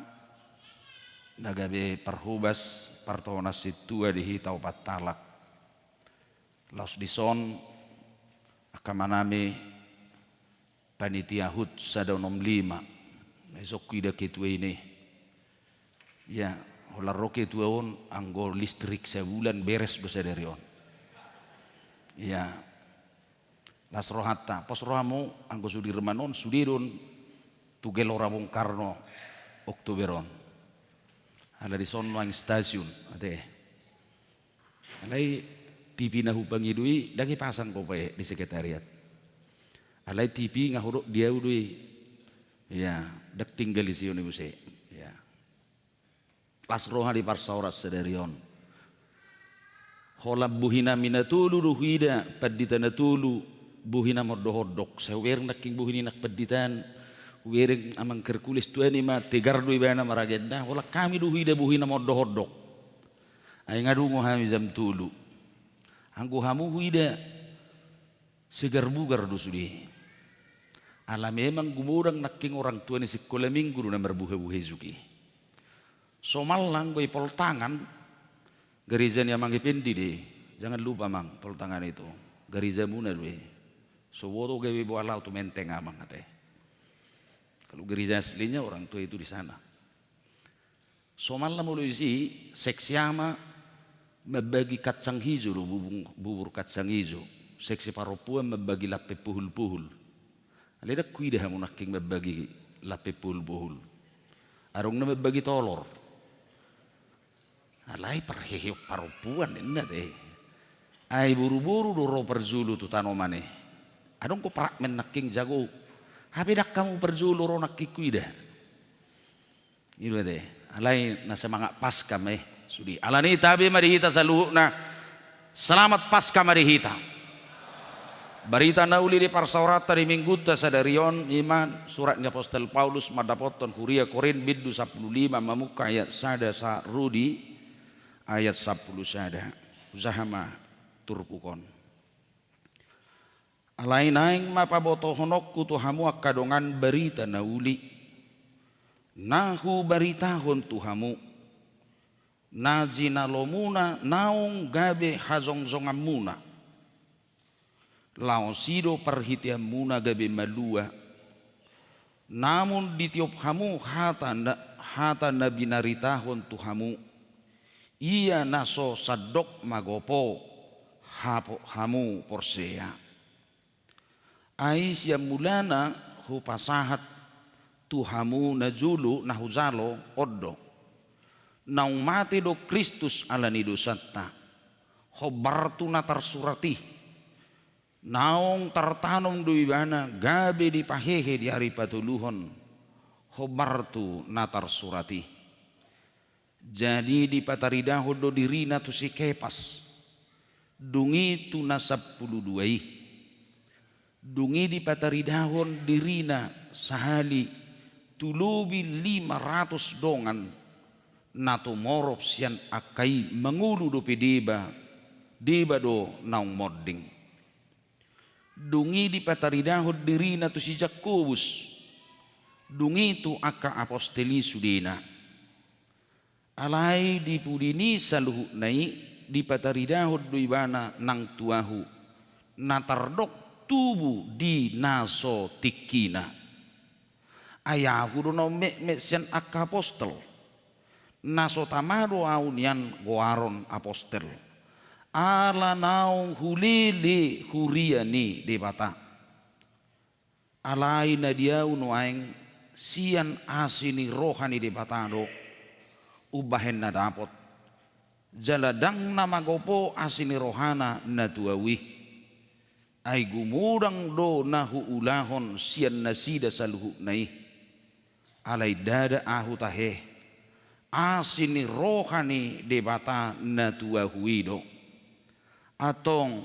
na gabe parhobas partohonan sintua di hita opat halak. Laos dison angka amanami panitia HUT sada onom lima. Na dison huida ketua i ne. Ya, holan ro ketua on anggo listrik sabulan beres do sadari on. Ya. Las rohanta, pos rohamu anggo Sudirman on sude do on tu Gelora Bung Karno Oktober on. Ala dison nuaeng stasiun, ate. Alai T V na hupangido i ndang ipasang dope di sekretariat. Alai T V nga hudok di ahu do i. Ya, ndang tinggal dison i muse. Ya. Las roha di parsaoran sadari on. Holan bohi nami na tolu do huida, pandita na tolu, bohi na mondokondok. Sai hubereng nangkin bohi ni nang panditaan, hubereng amang Hercules tu an i ma tegar do ibana maragenda, holan hami do huida bohi na mondokondok. Ai nga dungo hami jam tolu. Anggo hamu huida segar bugar do sude. Ala memang gumodang nangkin orang tua ni sikola minggu do na marbuha-buha i juki. Somalna anggo i pol tangan, gareja ni amang Ependi de. Jangan lupa amang, pol tangan itu. Garejamuna do i. So boto gabe boha laho tu Menteng amang ate. Kalau gereja aslinya orang tua itu di sana. Somalna molo disi, seksi ama mambagi kacang hijau do, bubung, bubur kacang hijau. Seksi parompuan mambagi lampe puhul-puhul. Alai ndang huida hamu nangkin mambagi lampe puhul-puhul. Adong na mambagi tolor. Alai parheheon parompuan ninna te. Ai boru-boru do ro parjolo tu tanoman i. Adong do fragmen nangkin jago. Hape ndang hamu parjolo ro nangkin huida. I do ate. Alai na semangat Paskah ma i sude. Alani i tabe ma di hita saluhutna. Selamat Paskah ma di hita. Barita na uli di parsaoranta di minggunta sadari on, i ma surat ni apostel Paulus mandapothon huria Korint bindu sampulu lima mamungka ayat sada sahat ro di ayat sampulu sada. Hujaha ma turpuk on. Alai naeng ma pabotohononku tu hamu angka dongan barita na uli, na hubaritahon tu hamu, na jinalomuna naung gabe hajongjonganmuna. Laos i do parhiteanmuna gabe malua. Namun ditiop hamu hata na, hata na binaritahon tu hamu, ia na so sandok magopo hapo hamu porsea. Ai sian mulana hupasahat tu hamu na jolo na hujalo on do. Naung mate do Kristus ala ni dosanta, hombar tu na tarsurat i. Naung tartanom do ibana gabe dipahehe di ari patoluhon, hombar tu na tarsurat i. Jadi dipataridahon do dirina tu si Kepas, dung i tu na sampulu dua i. Dung i dipataridahon dirina sahali tu lobi lima ratus dongan na tumorop sian angka i, mangolu dope deba, deba do naung monding. Dung i dipataridahon dirina tu si Jakobus, dung i tu angka apostel i sudena. Alai di pudi ni saluhutna i dipataridahon do ibana nang tu ahu, na tardok tubu di na so tingkina. Ai ahu do naung metmet sian angka apostel, na so tama do ahu nian goaron apostel, ala naung hulele huria ni Debata. Alai na di ahu nuaeng sian asi ni roha ni Debata do umbahen na dapot, jala ndang na magopo asi ni rohana na tu ahu i. Ai gumodang do na huulahon sian nasida saluhutna i. Alai ndada ahu tahe asi ni roha ni Debata na tu ahu i do. Antong,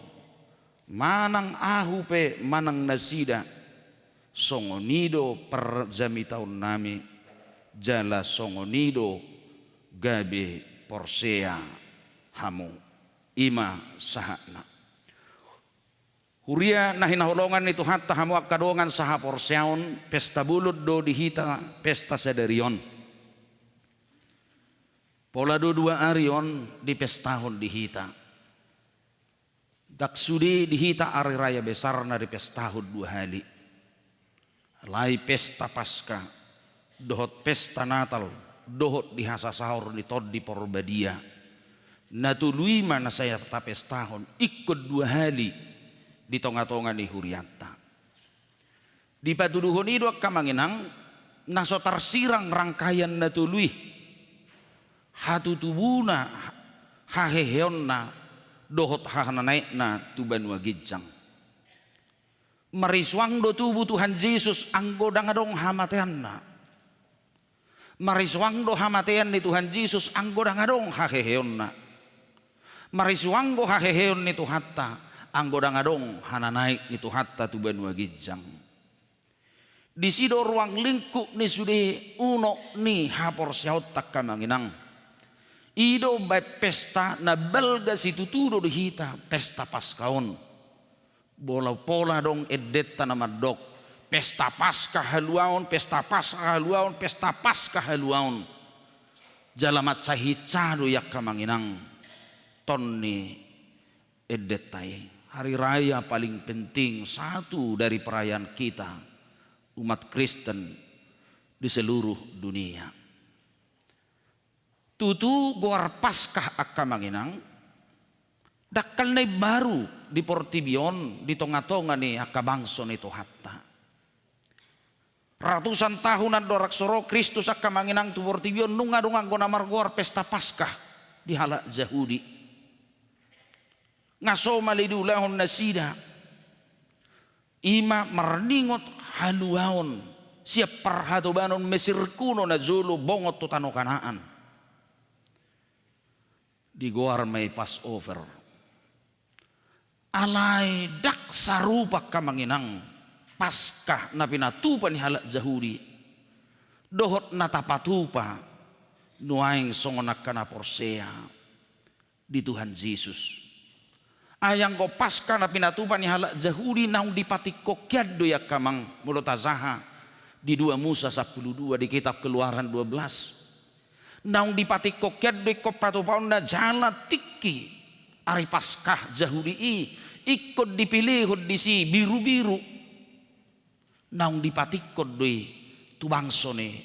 manang ahu pe manang nasida, songon i do parjamitaonnami, jala songon i do gabe porsea hamu. I ma sahatna. Huria na hinaholongan ni Tuhanta, hamu angka dongan sahaporseaon, pesta bolon do di hita pesta sadari on. Pola do dua ari on dipestahon di hita. Ndang sude di hita ari raya besarna dipestahon dua hali. Alai pesta Paska dohot pesta Natal, dohot di hasasaor ni Tondi Porbadia. Na tolu i ma na sai tapestahon ingkon dua hali di tongatonga ni hurianta. Dipatuduhon i do angka amang inang na so tarsirang rangkaian na tolu i, hatutubuna, haheheonna, dohot hananaekna tu banua ginjang. Marisuang do tubu Tuhan Jesus anggo ndang adong hamateanna. Marisuang do hamatean ni Tuhan Jesus anggo ndang adong haheheonna. Marisuang do haheheon ni Tuhanta anggo ndang adong hananaek ni Tuhanta tu banua ginjang. Disi do ruang lingkup ni sude unok ni haporseaonta angka amang inang. I do umbaen pesta na balga situtu do di hita pesta Paska on. Molo pola adong endenta na mandok, pesta Paska haluaon, pesta Paska haluaon, pesta Paska haluaon. Jala mansai hinsa do i angka amang inang ton ni endenta i. Hari raya paling penting, satu dari perayaan kita umat Kristen di seluruh dunia. Tutu goar Paskah angka amang inang, dangkal na imbaru di portibi on di tongatonga ni angka bangso ni Tuhanta. Ratusan tahun andorang so ro Kristus angka amang inang tu portibi on nunga adong anggo na margoar pesta Paskah di halak Jahudi. Nga so male diulahon nasida. I ma marningot haluaon sian parhatobanon Mesir kuno na jolo bongot tu tano Kanaan. Digoar ma i Passover. Alai ndang sarupa angka amang inang Paskah na pinatupa ni halak Jahudi dohot na tapatupa nuaeng songon angka na porsea di Tuhan Jesus. Ai anggo Paskah na pinatupa ni halak Jahudi naung dipatingkok hian do i angka amang, molo tajaha di dua Musa sampulu dua, di kitab Keluaran dua belas. Naung dipatingkok hian do ingkon patupaonna jala tingki ari Paskah Jahudi i ingkon dipilehon disi birubiru. Naung dipatingkok do i tu bangso ni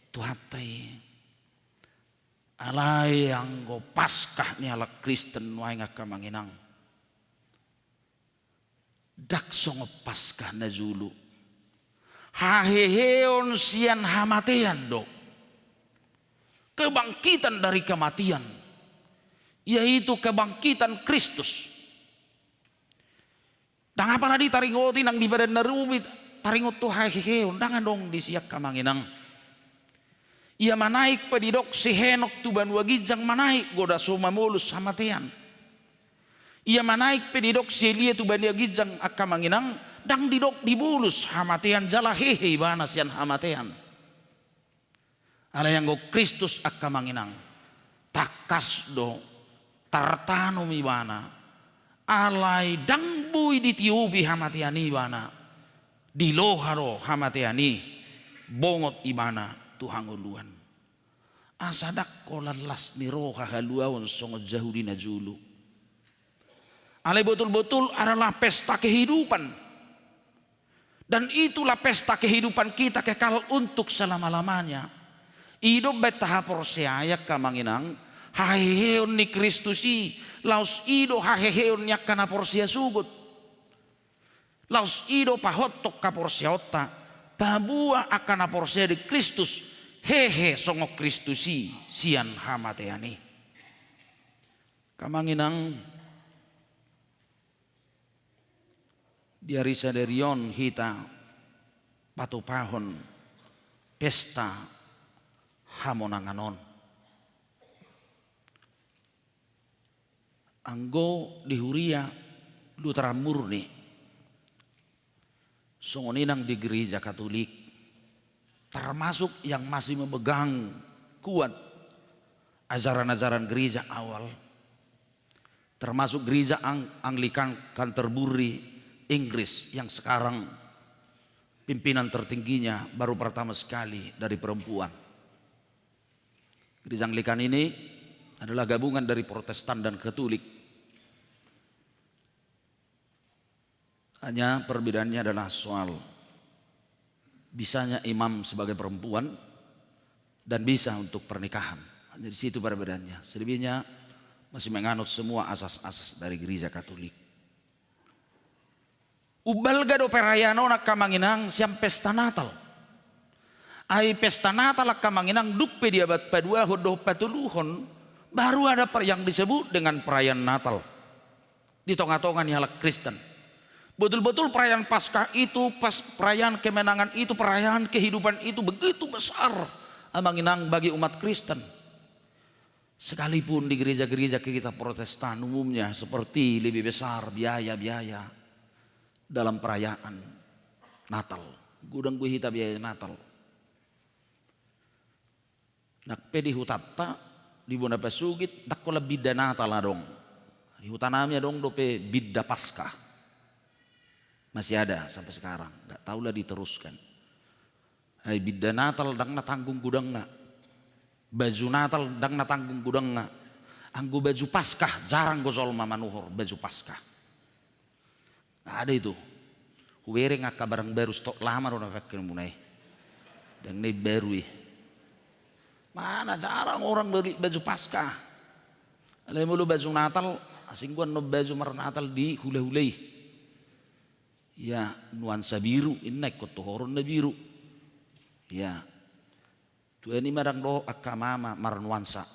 Tuhanta i. Alai anggo Paskah ni halak Kristen nuaeng angka amang inang, ndang songon Paskah na jolo. Haheheon sian hamatean do. Kebangkitan dari kematian, yaitu kebangkitan Kristus. Ndang apala ditaringoti nang di padan na rubi taringot tu haheheon, ndang adong disi angka amang inang. Ia manaek pe didok si Henok tu banua ginjang manaek do na so mamolus hamatean. Ia manaek pe didok si Elia tu banua ginjang angka amang inang Ndang didok dibolus hamatean jala hehe ibana sian hamatean. Alai anggo Kristus angka amang inang, tangkas do tartanom ibana, alai ndang boi ditiopi hamatean i ibana, diloha do hamatean i, bongot ibana tu hangoluan. Asa ndang holan las ni roha haluaon songon Jahudi na jolo. Alai botul-botul adalah pesta kehidupan. Dan itulah pesta kehidupan kita kekal untuk selama-lamanya. I do umbahen tahaporseai angka amang inang, haheheon ni Kristus i, laos i do haheheon ni angka na porsea sogot. Laos i do pahothon haporseaonta, paboa angka na porsea di Kristus, hehe songon Kristus i sian hamatean i. Angka amang inang, di ari sadari on hita patupahon pesta hamonangan on. Anggo di huria Lutheran murni, songon i nang di Gereja Katolik, termasuk yang masih memegang kuat ajaran-ajaran gereja awal, termasuk gereja Ang-, Anglikan Canterbury, Inggris, yang sekarang pimpinan tertingginya baru pertama sekali dari perempuan. Gereja Anglikan ini adalah gabungan dari Protestan dan Katolik. Hanya perbedaannya adalah soal bisanya imam sebagai perempuan dan bisa untuk pernikahan. Hanya di situ perbedaannya. Selebihnya masih menganut semua asas-asas dari Gereja Katolik. Umbalga do perayaan on angka amang inang sian pesta Natal. Ai pesta Natal angka amang inang dung pe di abad paduahon dohot patoluhon, baru ada per-, yang disebut dengan perayaan Natal di tonga-tonga ni halak Kristen. Betul-betul perayaan Paskah itu, pas, perayaan kemenangan itu, perayaan kehidupan itu begitu besar amang inang bagi umat Kristen. Sekalipun di gereja-gereja kita Protestan umumnya seperti lebih besar biaya-biaya dalam perayaan Natal. Godang do hita biaya Natal. Nang pe di hutanta, di bona pasogit, ndang holan binda Natal adong. Di hutanami adong dope binda Paskah. Masih ada sampai sekarang, nggak tahulah diteruskan. Ai binda Natal ndang na tanggung godangna. Baju Natal ndang na tanggung godangna. Anggo baju Paskah jarang do jolma manuhor baju Paskah. Ada itu. Hubereng angka barang baru, stok lama do na pakai muna i. Ndang na i baru i. Mana jarang orang beli baju Paskah. Alai molo baju Natal, asing do annon baju marnatal di hula-hula i. Ya, nuansa biru, inna ingkon tohoron na biru. Ya. Tuani ma ndang dohot angka mama marnuansa.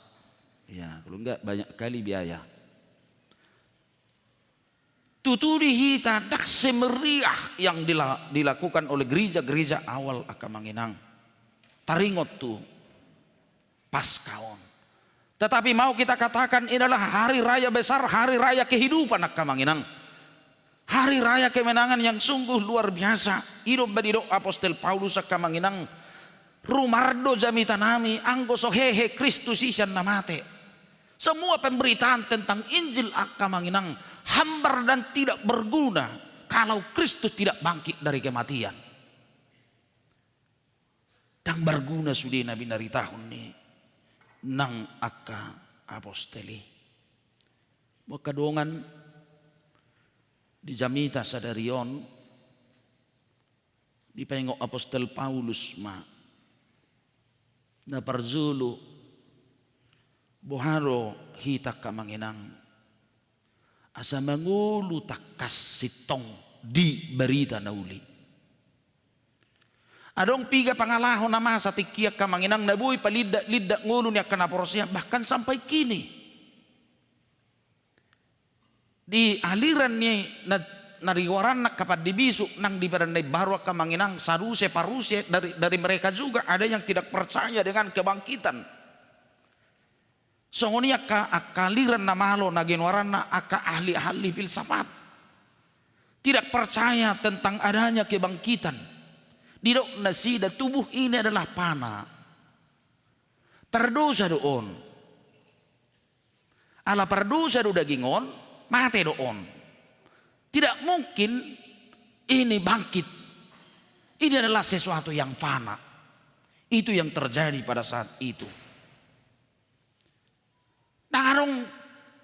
Ya, kalau enggak banyak kali biaya. Tutu di hita ndang semeriah yang dila-, dilakukan oleh gereja-gereja awal angka amang inang. Taringot tu Paskah on. Tetapi mau kita katakan, ini adalah hari raya besar, hari raya kehidupan angka amang inang. Hari raya kemenangan yang sungguh luar biasa. I do umbahen didok apostel Paulus angka amang inang, rumardo jamitanami anggo so hehe Kristus i sian na mate. Semua pemberitaan tentang Injil angka amang inang hambar dan tidak berguna kalau Kristus tidak bangkit dari kematian. Ndang marguna sude na binaritahon ni nang angka apostel i. Angka dongan, di jamita sadari on, dipaingot apostel Paulus ma na parjolo, boha do hita angka amang inang asa mangolu tangkas sintong di barita na uli. Adong piga pangalaho na masa tingki angka amang inang na boi palindak-lindak ngolu ni angka na porsea, bahkan sampai kini. Di aliran ni na, na di goaranna angka pandibisuk nang di Padan na imbaru angka amang inang, Saduse, Paruse, dari, dari mereka juga ada yang tidak percaya dengan kebangkitan. Songon i angka, angka aliran na malo na ginoaranna angka ahli-ahli filsafat. tidak percaya tentang adanya kebangkitan. Didok nasida tubuh ini adalah fana. Pardosa do on. Ala pardosa do daging on, mate do on. Tidak mungkin ini bangkit. Ini adalah sesuatu yang fana. Itu yang terjadi pada saat itu. Ndang adong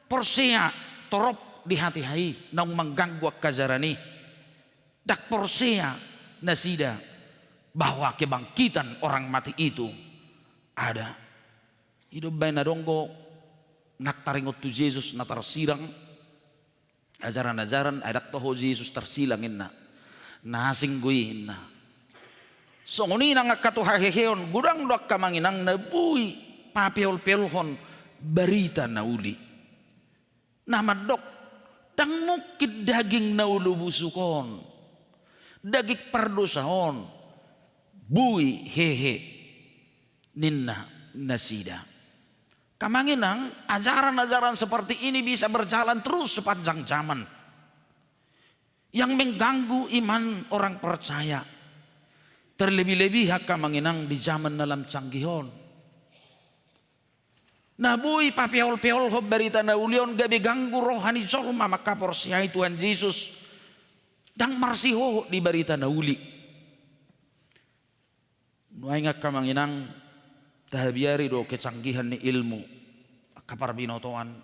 porsea torop di hatiha i naung mangganggu angka ajaran i. Ndang porsea nasida bahwa kebangkitan orang mati itu ada. I do umbahen adong do nang taringot tu Jesus na tarsilang ajaran-ajaran, ai ndang toho Jesus tarsilang inna. Na asing do i inna. Songon i nang angka tu haheheon, godang do angka amang inang na boi papeol-peolhon barita na uli. Na mandok, ndang mungkin daging na olo busuk on, daging pardosa on, boi hehe ninna nasida. Angka amang inang, ajaran-ajaran seperti ini bisa berjalan terus sepanjang zaman yang mengganggu iman orang percaya. Terlebih-lebih angka amang inang di zaman na lam canggih on. Na boi papeol-peolhon barita na uli on gabe ganggu roha ni jolma mangkaporseai Tuhan Jesus. Ndang marsihohot di barita na uli. Nuaeng angka amang inang, tahabiari do kecanggihan ni ilmu, angka parbinotoan.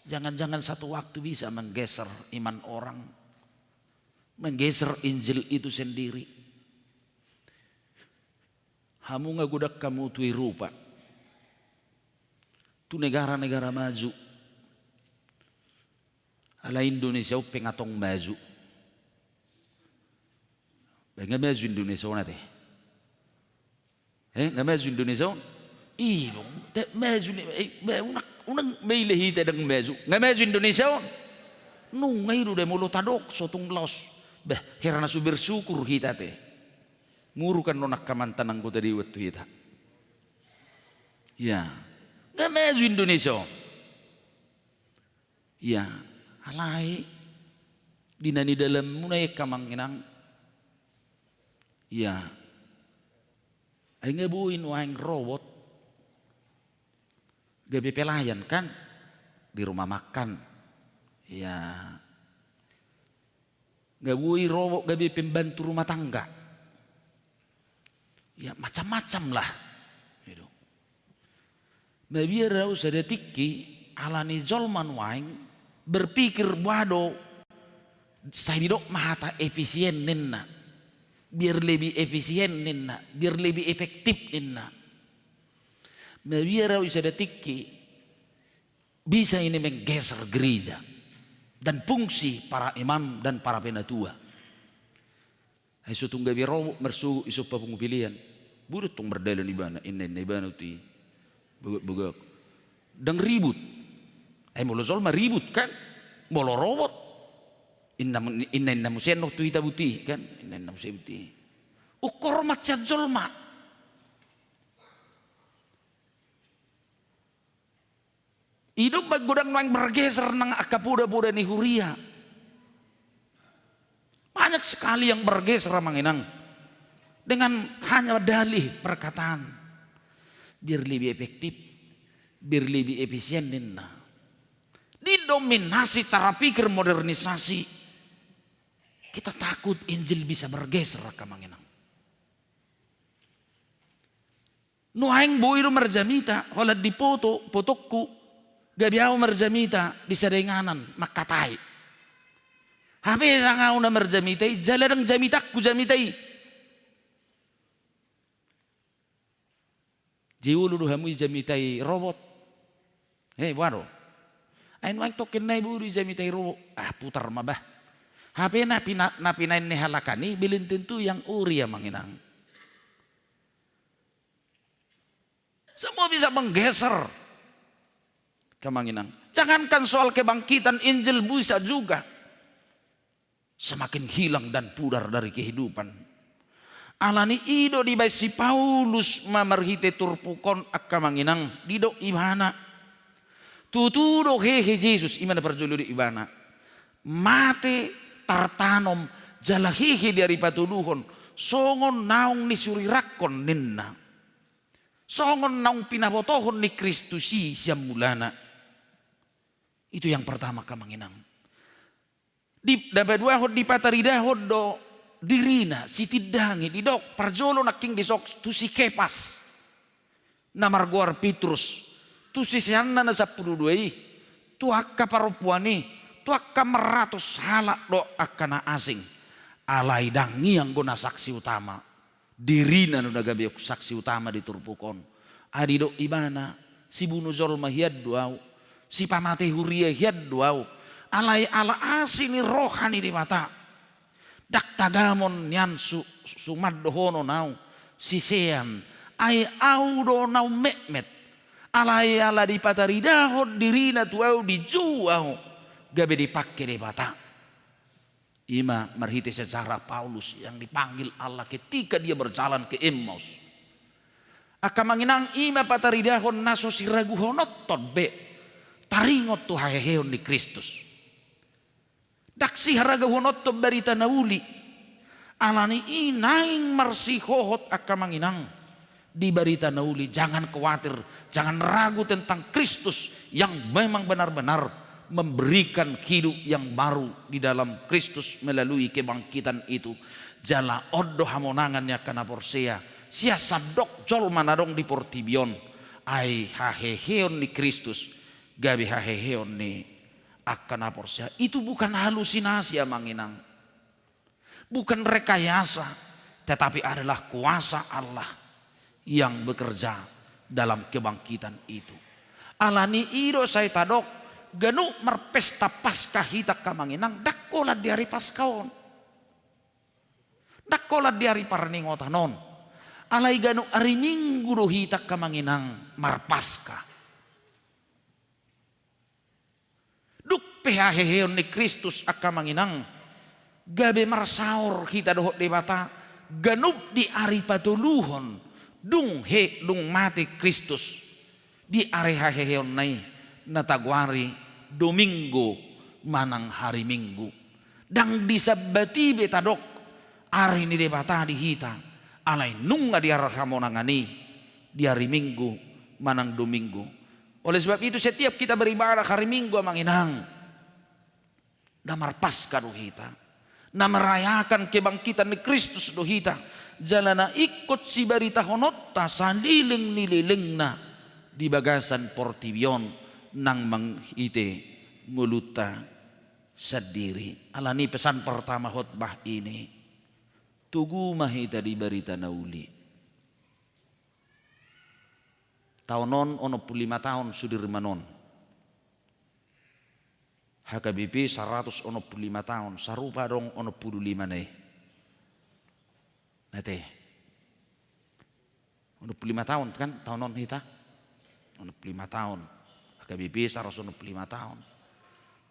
Jangan-jangan satu waktu bisa menggeser iman orang, menggeser Injil itu sendiri. Hamu nga godang hamu tu Eropa, tu negara-negara maju. Ala Indonesia on pe nga tong maju. Ba nga maju Indonesia on ate. Eh, nga maju Indonesia on? Ih, bong, te maju ni, eh, ba, unang, unang maila hita ndang maju. Nga maju Indonesia on? Nunga i do da molo tadok so tung laos. Bah, hera na so bersyukur hita te. Murukan do nangkamanta nanggo tadewat tu hita. Ya. Nga maju Indonesia on. Ia, alai di na nidalanmuna i angka amang inang. Ia, ai nga boi nuaeng robot gabe pelayan kan di rumah makan. Ia, nga boi robot gabe pembantu rumah tangga. Ya, macam-macam lah. Gitu. Mabiar au sada tingki, ala ni jolma nuaeng berpikir boha do sai didok ma hata efisien ninna. Biar lebih efisien ninna, biar lebih efektif ninna. Mabiar au i sada tingki, bisa ini menggeser gereja dan fungsi para imam dan para penatua. Ai so tung gabe robot marsogot i so papungu pelean. Boi do tong mardalan ibana, inna-inna ibana tu i. Bogak-bogak. Ndang ribut. Ai molo jolma ribut kan? Molo robot. Inna, inna-inna muse annon tu hita buti kan? Inna-inna muse buti. Ukur ma sian jolma. I do umbahen godang nuaeng bergeser nang angka poda-poda ni huria. Banyak sekali yang bergeser amang inang. Dengan hanya dalih perkataan. Biar lebih efektif, biar lebih efisien ninna. Didominasi cara pikir modernisasi. Kita takut Injil bisa bergeser angka amang inang. Nuaeng boi do marjamita, holan di foto, fotongku, gabe au marjamita di sada inganan, mangkatai. Hape ndang au na marjamita i, jala ndang jamitangku jamita i. Jolo do hamu i jamitai robot. He, boha do? Ai nuaeng tongkin nai boi do i jamitai robot. Ah, putar ma bah. Hape na pina-, na pinaen ni halak an i belum tentu yang ori amang inang. Semua bisa menggeser. Angka amang inang. Jangankan soal kebangkitan, Injil bisa juga semakin hilang dan pudar dari kehidupan. Alani i do dibaen si Paulus ma marhite turpuk on angka amang inang, didok ibana. Tutu do hehe Jesus, i ma na parjolo didok ibana. Mate tartanom, jala hehe di ari patoluhon, songon naung nisurirangkon ninna. Songon naung pinabotohon ni Kristus i sian mulana. Itu yang pertama, angka amang inang. Di, na paduahon dipataridahon do dirina, sitindangi, didok, parjolo nangkin disok tu si Kepas, na margoar Petrus, tu siseanna na sampulu dua i, tu angka parompuan i, tu angka maratus halak do angka na asing. Alai ndang i anggo na saksi utama. Dirina do na gabe saksi utama di turpuk on. Ai didok ibana, sibunu jolma hian do au, sipamate huria hian do au. Alai ala asi ni roha ni Debata, ndang tagamon nian su-, suman dohonon au sisean, ai au do na ummetmet. Alai ala dipataridahon dirina tu au, dijou au, gabe dipangke Debata. Ima marhite sejarah Paulus yang dipanggil Allah ketika dia berjalan ke Emmaus. Angka amang inang, ima pataridahon na so siraguhononton be taringot tu haheheon ni Kristus. Ndang siharaguhononton barita na uli. Alani i naeng marsihohot angka amang inang di barita na uli, jangan khawatir, jangan ragu tentang Kristus yang memang benar-benar memberikan hidup yang baru di dalam Kristus melalui kebangkitan itu. Jala on do hamonangan ni angka na porsea sian sandok jolma na adong di portibi on. Ai haheheon ni Kristus gabe haheheon ni angka na porsea. Itu bukan halusinasi, amang inang. Bukan rekayasa, tetapi adalah kuasa Allah yang bekerja dalam kebangkitan itu. Alani i do sai tadok, ganup marpesta Paskah hita, angka amang inang, ndang holan di ari Paskah on. Ndang holan di ari parningotan on. Alai ganup ari Minggu do hita, angka amang inang, marpaskah. Dung pe haheheon ni Kristus, angka amang inang, gabe marsaor hita dohot Debata, ganup di ari patoluhon, dung he, dung mate Kristus, di ari haheheonna i, na tagoari Domingo manang hari Minggu. Ndang di Sabbat i be tadok ari ni Debata di hita, alai nunga di ari hamonangan i, di ari Minggu manang Domingo. Oleh sebab itu, setiap kita beribadah hari Minggu, amang inang, na marpaskah do hita, na merayakan kebangkitan ni Kristus do hita, jala na ingkon sibaritahononta saleleng ni lelengna di bagasan portibi on nang marhite ngolunta sandiri. Alani pesan pertama khotbah ini, togu ma hita di barita na uli. Taon on onom pulu lima taon Sudirman on. H K B P saratus onom pulu lima taon, sarupa adong onom pulu lima na i. Ate. Onom pulu lima taon kan, taon on hita? Onom pulu lima taon. H K B P saratus onom pulu lima taon.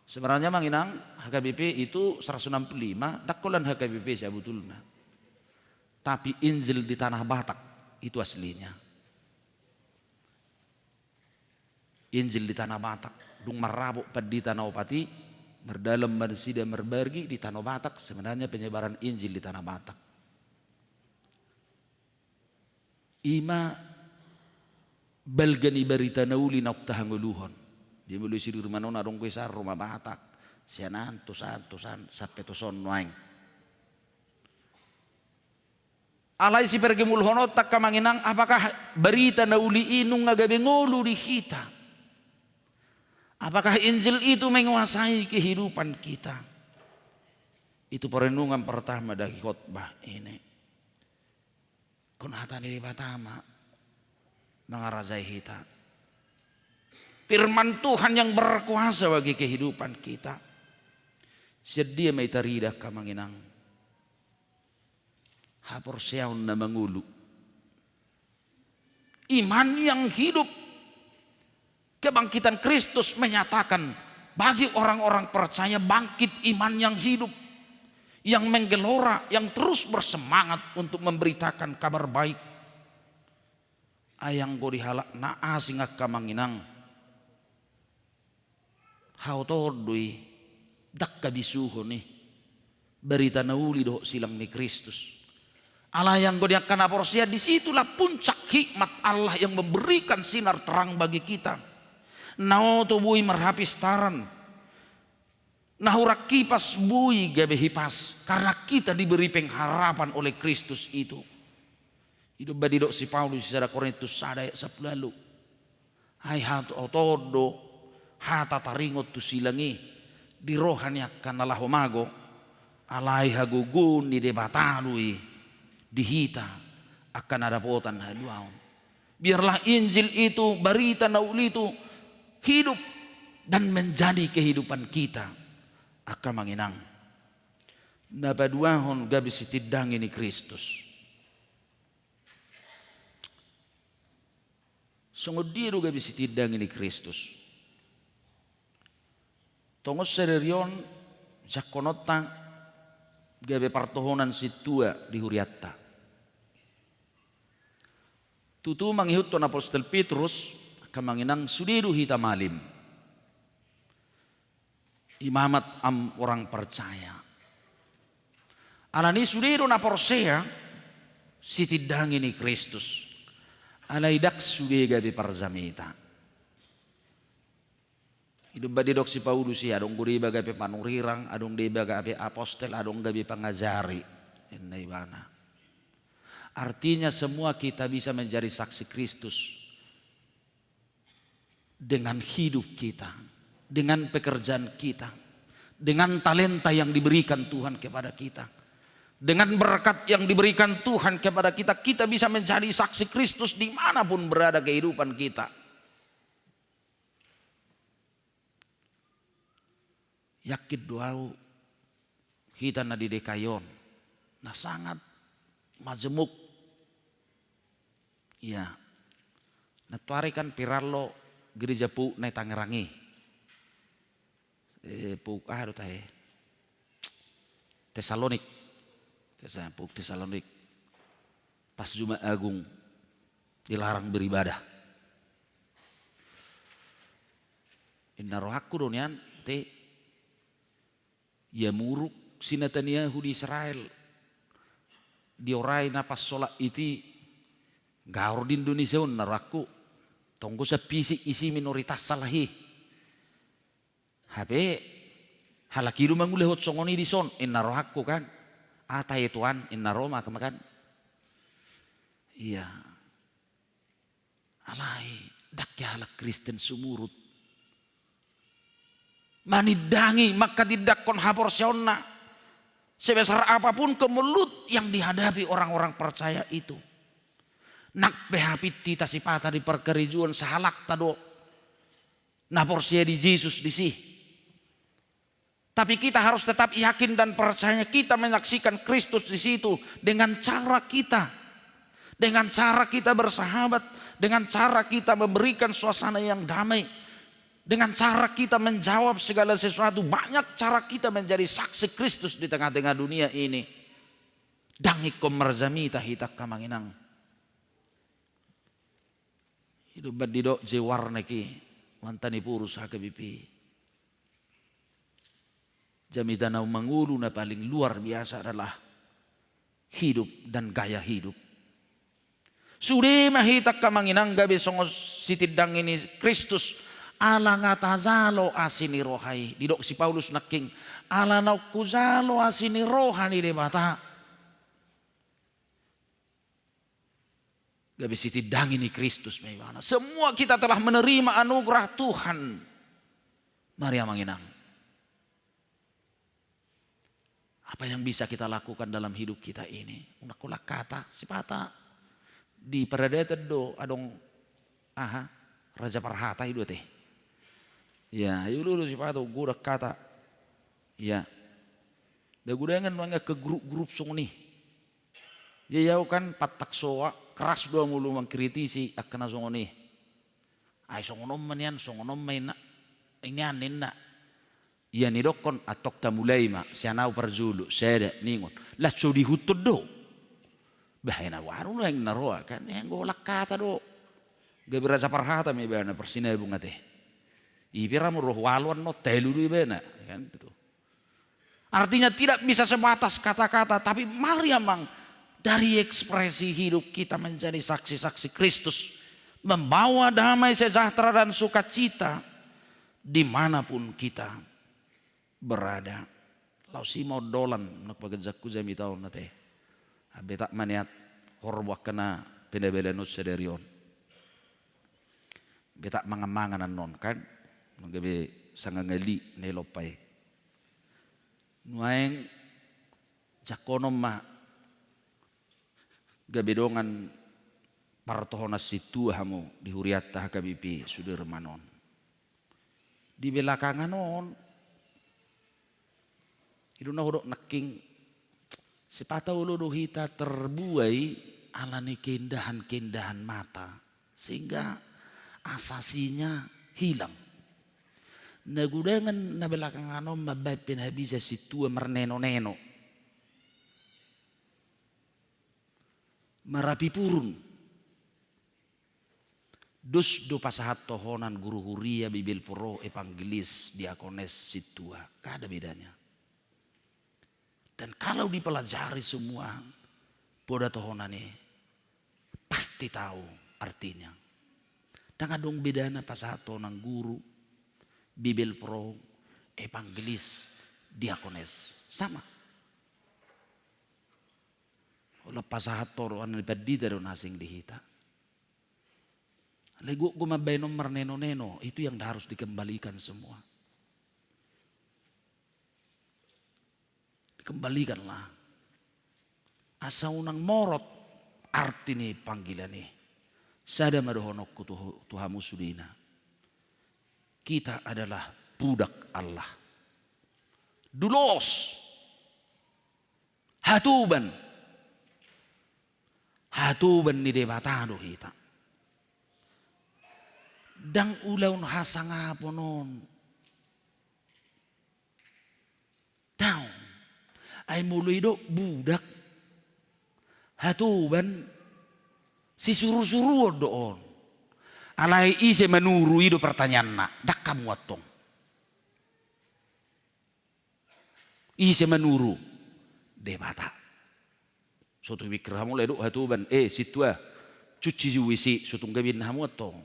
Sebenarnya, amang inang, H K B P itu saratus onom pulu lima, ndang holan H K B P sabutulna. Tapi Injil di Tanah Batak, itu aslinya. Injil di Tanah Batak. Dung marrabot pandita na opat i, mardalan ma nasida marbagi di Tanah Batak, sebenarnya penyebaran Injil di Tanah Batak. Ima balga ni barita na uli naung tahangoluhon. Di molo i Sudirman on adong do i sian Ruma Batak, sian an, tu san, tu san, sampe tu son nuaeng. Alai sipargemulhononta, angka amang inang, apakah barita na uli i nunga gabe ngolu di hita? Apakah Injil itu menguasai kehidupan kita? Itu perenungan pertama dari khotbah ini. Ingkon hata ni Debata ma mangarajai hita. Firman Tuhan yang berkuasa bagi kehidupan kita. Sian dia ma i tarida, angka amang inang? Haporseaon na mangolu. Iman yang hidup. Kebangkitan Kristus menyatakan bagi orang-orang percaya bangkit iman yang hidup, yang menggelora, yang terus bersemangat untuk memberitakan kabar baik. Ai anggo di halak na asing, angka amang inang, haotoon do i, ndang habisuhon i. Barita na uli dohot silang ni Kristus. Alai anggo di angka na porsea, disitulah puncak hikmat Allah yang memberikan sinar terang bagi kita. Na oto boi marhapistaran, na hurang hipas boi gabe hipas, karena kita diberi pengharapan oleh Kristus itu. I do umbahen didok si Paulus di sada Korintus sada ayat sampulu ualu. Ai hatohoton do hata taringot tu silang i di roha ni angka na laho mago, alai hagogoon ni Debata do i di hita angka na dapotan haluaon. Biarlah Injil itu, barita na uli itu, hidup dan menjadi kehidupan kita, angka amang inang. Na paduahon, gabe sitindangi ni Kristus. Songon dia do gabe sitindangi ni Kristus? Tongon sadari on jangkononta gabe partohonan sintua di hurianta. Tutu mangihuthon apostel Petrus, angka amang inang, sude do hita malim. Imamat am orang percaya. Alani sude do na porsea, sitindangi ni Kristus. Alai ndang sude gabe parjamita. I do umbahen didok si Paulus i, adong do deba gabe panurirang, adong deba gabe apostel, adong gabe pangajari. Ninna ibana. Artinya semua kita bisa menjadi saksi Kristus. Dengan hidup kita, dengan pekerjaan kita, dengan talenta yang diberikan Tuhan kepada kita, dengan berkat yang diberikan Tuhan kepada kita, kita bisa menjadi saksi Kristus di mana pun berada kehidupan kita. Yakin do au, hita na di D K I on, na sangat majemuk. Ia, nantoari kan viral do gereja Pouk na i Tangerang i. Eh, Pouk aha do tahe? Tesalonik. Tesa-, Pouk Tesalonik. Pas Jumat Agung dilarang beribadah. Inna rohangku do nian, te, ia muruk si Netanyahu di Israel, diorai na pas solat iti, gaor di Indonesia on, inna rohangku. Tong do sapisik isi minoritas salah i. Hape halak i do mangulahon songon i dison, inna rohangku kan. Ata e tuan, inna roha ma kan. Ia. Alai, ndang hea halak Kristen sumurut manindangi, manghatindanghon haporseaonna sebesar apapun kemelut yang dihadapi orang-orang percaya itu. Nang pe hapit hita sipata di parkarejoan, sahalakta do na porsea di Jesus disi. Tapi kita harus tetap yakin dan percaya, kita menyaksikan Kristus di situ dengan cara kita. Dengan cara kita bersahabat, dengan cara kita memberikan suasana yang damai, dengan cara kita menjawab segala sesuatu. Banyak cara kita menjadi saksi Kristus di tengah-tengah dunia ini. Ndang ingkon marjamita hita, angka amang inang. I do umbahen didok J. Warneck i, mantan Ipurus H K B P. Jamita na mangolu na paling luar biasa adalah hidup dan gaya hidup. Sude ma hita, angka amang inang, gabe songon sitindangi ni Kristus, ala nga tajalo asi ni roha i. Didok si Paulus nangkin, ala naung hujalo asi ni roha ni Debata. Gabe sitindangi ni Kristus ma ibana. Semua kita telah menerima anugerah Tuhan. Mari, amang inang. Apa yang bisa kita lakukan dalam hidup kita ini? Unang holan hata, sipata di paradaton do adong, aha, raja parhata i do ate. Ia, i ulu do sipata, godang hata. Ia. Dagodangan nuaeng angka grup-grup songon i. Ia, ia, au kan pantak soa, keras do au molo mangkritisi angka na songon i. Ai songon on ma nian, songon on ma inna. Nian ninna. Ia nidokkon, antong tamulai ma, sian au parjolo, sada, ningon. Laos so diihuthon do. Bah, ena baru na inna roa kan, ia anggo holan hata do. Gabe raja parhata ma ibana, parsinabung ate. I pe ra molo ro hualuan no, telu do ibana, kan gitu. Artinya tidak bisa sebatas kata-kata, tapi mari amang, dari ekspresi hidup kita menjadi saksi-saksi Kristus, membawa damai sejahtera dan sukacita dimanapun kita berada. Laos i ma ondolan nang paganjakku jamita on ate. Betak ma niat horbo angka na pinabalan on sadari on. Betak mangan-mangan annon kan, gabe sanga ngali na i lompa i. Nuaeng jangkonon ma gabe dongan partohonan sintua hamu di hurianta H K B P Sudirman on. Di belakangan on, i do na hudok nangkin, sipata olo do hita terbuai ala ni keindahan-keindahan mata, sehingga asasinya hilang. Na gudangan na belakangan on mambaen pe na bisa sintua marneno-neno, marapipurun. Dos do pasahat tohonan guru huria, bibelvrouw, evangelis, diakones, sintua. Kada bedanya. Dan kalau dipelajari semua poda tohonan i, pasti tahu artinya. Ndang adong bedana pasahat tohonan guru, bibelvrouw, evangelis, diakones. Sama. Olo pasahat tohonan ni pandita do na asing di hita. Alai gok do mambaen on marneno-neno, itu yang harus dikembalikan semua. Dikembalikanlah. Asa unang morot arti ni panggilan i. Sada ma dohononku tu, tu hamu sudena. Kita adalah budak Allah. Doulos. Hatoban. Hatoban ni Debata do hita. Ndang ulaon hasangapon on. Daong. Ai molo i do budak, hatoban, sisuru-suruon do on. Alai ise manuru, i do pertanyaanna. Ndang hamu antong. Ise manuru? Debata. So tung pikir hamu lae do hatoban, eh, sintua, cuci jui si, so tung gabe ninna hamu antong.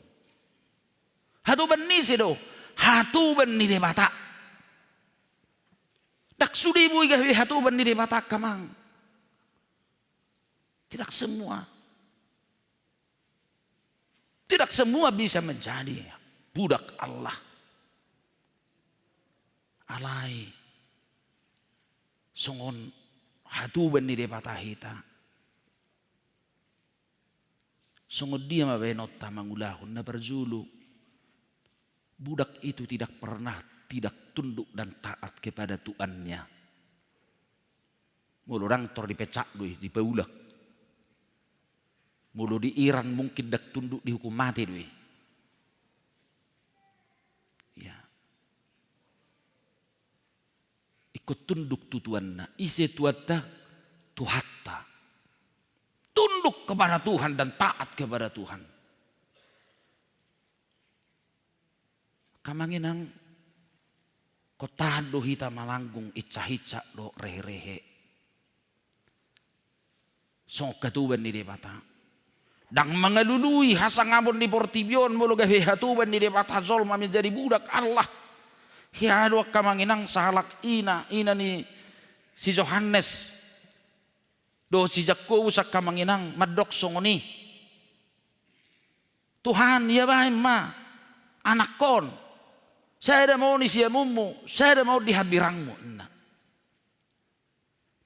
Hatoban ni ise do? Hatoban ni Debata. Ndang sude boi gabe hatoban ni Debata angka amang. Tidak semua. Tidak semua bisa menjadi budak Allah. Alai songon hatoban ni Debata hita. Songon dia ma baenonta mangulahon? Na parjolo, budak itu tidak pernah tidak tunduk dan taat kepada tuannya. Molo ndang tor dipecat do i, dipaulak. Molo di Iran mungkin ndang tunduk, dihukum mate do i. Ya. Ingkon tunduk tu tuanna. Ise tuanta? Tuhanta. Tunduk kepada Tuhan dan taat kepada Tuhan. Angka amang inang, ingkon tahan do hita mananggung insak-insak dohot rehe-rehe. Songon hatoban ni Debata. Ndang mangalului hasangapon di portibi on molo gabe hatoban ni Debata jolma menjadi budak Allah. Hea do angka amang inang sahalak ina, ina ni si Johannes dohot si Jakobus angka amang inang mandok songon i. Tuhan, ia baen ma anakkon, sada ma on di siamunmu, sada ma on di hambirangmu, ninna.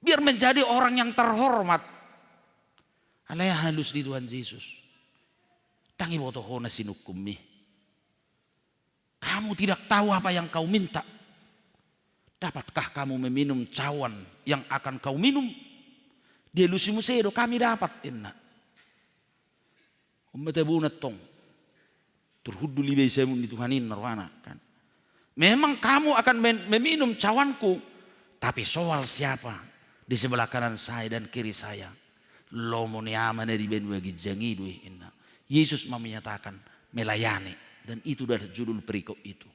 Biar menjadi orang yang terhormat. Alai halus di Tuhan Jesus. Ndang iboto hona sinungkunmi. Kamu tidak tahu apa yang kau minta. Dapatkah kamu meminum cawan yang akan kau minum? Dialusi muse do, kami dapat, ninna. On ma tabona tong. Terhundul iba i siamun ni Tuhan i ninna rohana, kan. Memang kamu akan men-, meminum cawanku, tapi soal siapa di sebelah kanan saya dan kiri saya? Lomo ni Ama na di banua ginjang i do i, ninna. Yesus ma menyatakan melayani, dan itu adalah judul perikop itu.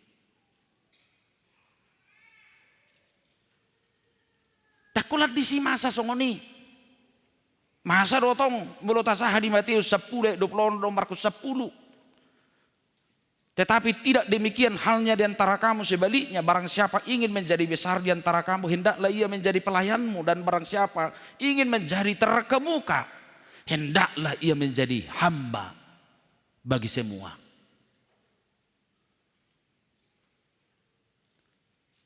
Ndang holan disi masa songon i. Masa do tong, molo tasaha di Mateus sampulu, dua puluh onom, Markus sampulu. Tetapi tidak demikian halnya di antara kamu, sebaliknya, barang siapa ingin menjadi besar di antara kamu, hendaklah ia menjadi pelayanmu, dan barang siapa ingin menjadi terkemuka, hendaklah ia menjadi hamba bagi semua.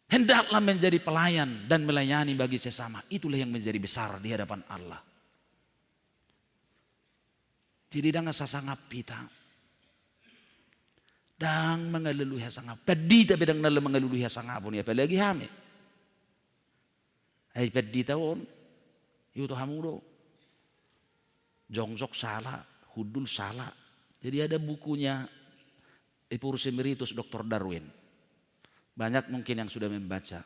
Hendaklah menjadi pelayan dan melayani bagi sesama. Itulah yang menjadi besar di hadapan Allah. Jadi ndang sasangap hita. Ndang mangalului hasangapon. Pandita pe ndang na laho mangalului hasangapon i, apalagi hami. Ai pandita on, iboto hamu do. Jongjong sala, hundul sala. Jadi ada bukunya Ephorus Emeritus doktor Darwin. Banyak mungkin yang sudah membaca.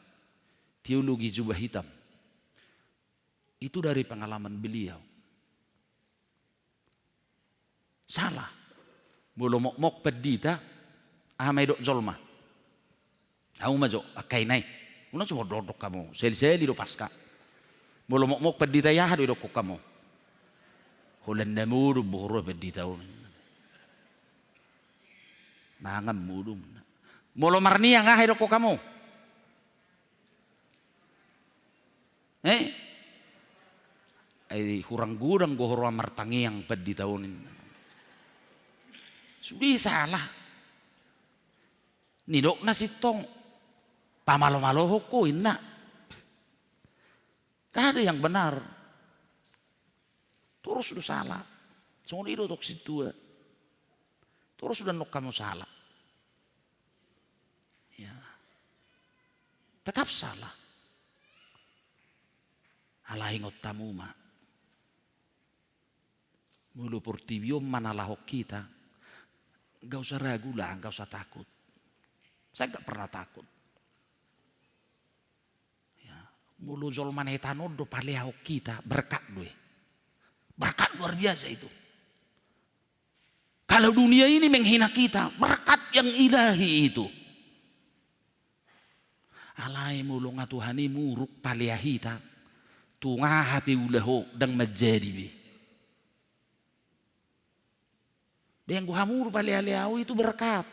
Teologi Jubah Hitam. Itu dari pengalaman beliau. Sala. Molo mokmok pandita, aha ma didok jolma? Hamu ma jo, angka ina i. Unang so dohot hamu, sahali-sahali do Paska. Molo mokmok pandita i, aha do didokkon hamu? Holan na modom boru pandita on. Mangan modom. Molo marniang, aha didokkon hamu? Eh? Ai hurang godang do ho roha martangiang pandita on, inna. Sude sala. Nidokna sintong, pamalo-malohon ho, inna. Kada yang benar. Torus do sala. Songon i do tong sintua. Torus do annon hamu sala. Ya. Tetap sala. Alai ingot hamu ma. Molo portibi on mangalahon hita, nggak usah ragu lah, nggak usah takut. Saya nggak pernah takut. Ya, molo jolma na i tano do paleahon hita, berkat do i. Berkat luar biasa itu. Kalau dunia ini menghina kita, berkat yang ilahi itu. Alai molo nga Tuhan i muruk palea hita, tung aha pe ulaho ndang manjadi be. Denggo hamu do palea-lea au, itu berkat.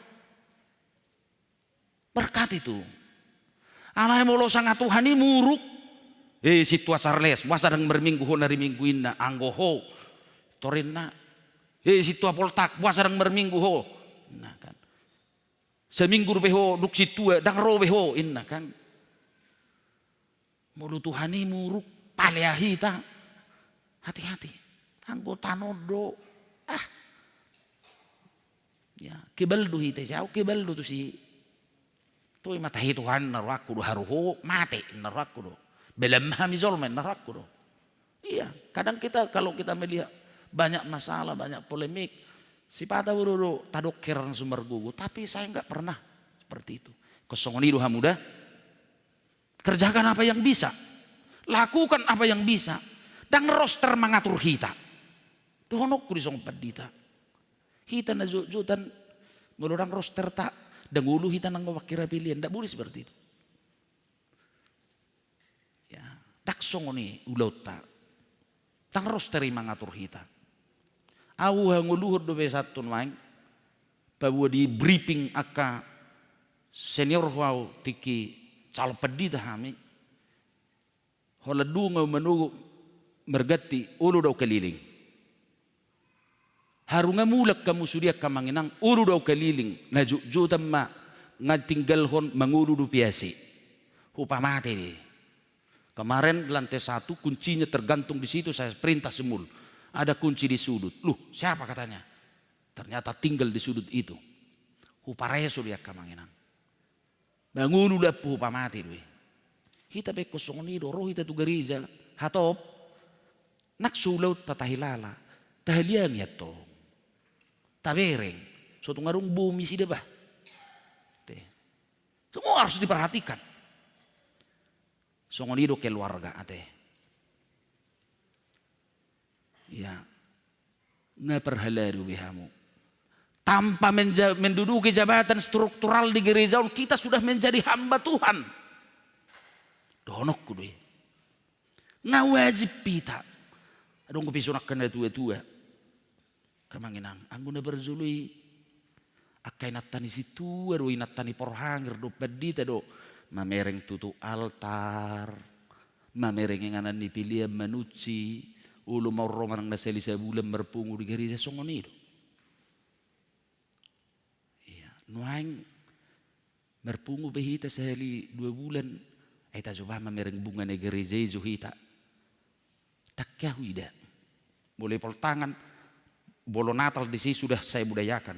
Berkat itu. Alai molo sanga Tuhan i muruk, eh, sintua Charles, boasa ndang marminggu ho na ari Minggu, inna, anggo ho. Torinna. Eh, sintua Poltak, boasa ndang marminggu ho. Nah, kan. Saminggu dope ho dung sintua, ndang ro be ho, inna, kan. Molo Tuhan i muruk, palea hita. Hati-hati. Anggo tano do. Ah. Ya, kebal do hita, si au kebal do tusi. Toe ma tahe Tuhan, na rohangku do haru ho mate, na rohangku do. Belam hami jolma, na rohangku do. Iya, kadang kita, kalau kita melihat banyak masalah, banyak polemik, sipata boru do tadok heran sumargogo, tapi saya nggak pernah seperti itu. Ingkon songon i do hamu da. Kerjakan apa yang bisa. Lakukan apa yang bisa. Ndang roster mangatur hita. Dohononku di songon pandita. Hita na jotjotan, molo ndang rosterta, ndang olo hita nang mangkira pilihan. Ndak boleh seperti itu. Ya, ndang songon i ulaonta. Ndang roster i mangatur hita. Au hangoluhon dope santun maeng, paboa di briefing angka senior ho au tingki calon pandita hami. Holan dung au manogot marganti, olo do au keliling. Haru nga mulak hamu sude angka amang inang, olo do au keliling, na jotjotan ma, nga tinggalhon mangolu dope A C. Hupamate do i. Kemarin lantai satu kuncinya tergantung di situ, saya perintah semul. Ada kunci di sudut. Loh, siapa katanya? Ternyata tinggal di sudut itu. Hupareso do i angka amang inang. Mangolu lampu, hupamate do i. Hita pe ingkon songon i do, ro hita tu gareja, hatop. Nang so ulaonta tahilala, tahaliangi antong. Tabereng, so tung adong bom i sida bah. Te. Semua harus diperhatikan. Songon i do keluarga, ate. Ya. Nga parhalado be hamu. Tanpa menja-, menduduki jabatan struktural di gereja on, kita sudah menjadi hamba Tuhan. Dohononku do i. Nga wajib hita. Adong pe songon angka na tua-tua. Angka amang inang, anggo na parjolo i, angka inanta ni sintua do, inanta ni parhangir do, pandita do, mamereng tutu altar, mamereng inganan ni pelean manunsi, olo ma on ro manang na sali sabulan marpungu di gareja, songon i do. Ia, nuaeng marpungu pe hita sahali dua bulan, ai tajoba mamereng bunga ni gareja i jo hita. Ndang hea huida. Molo ipol tangan, molo Natal disi sudah saya budayakan.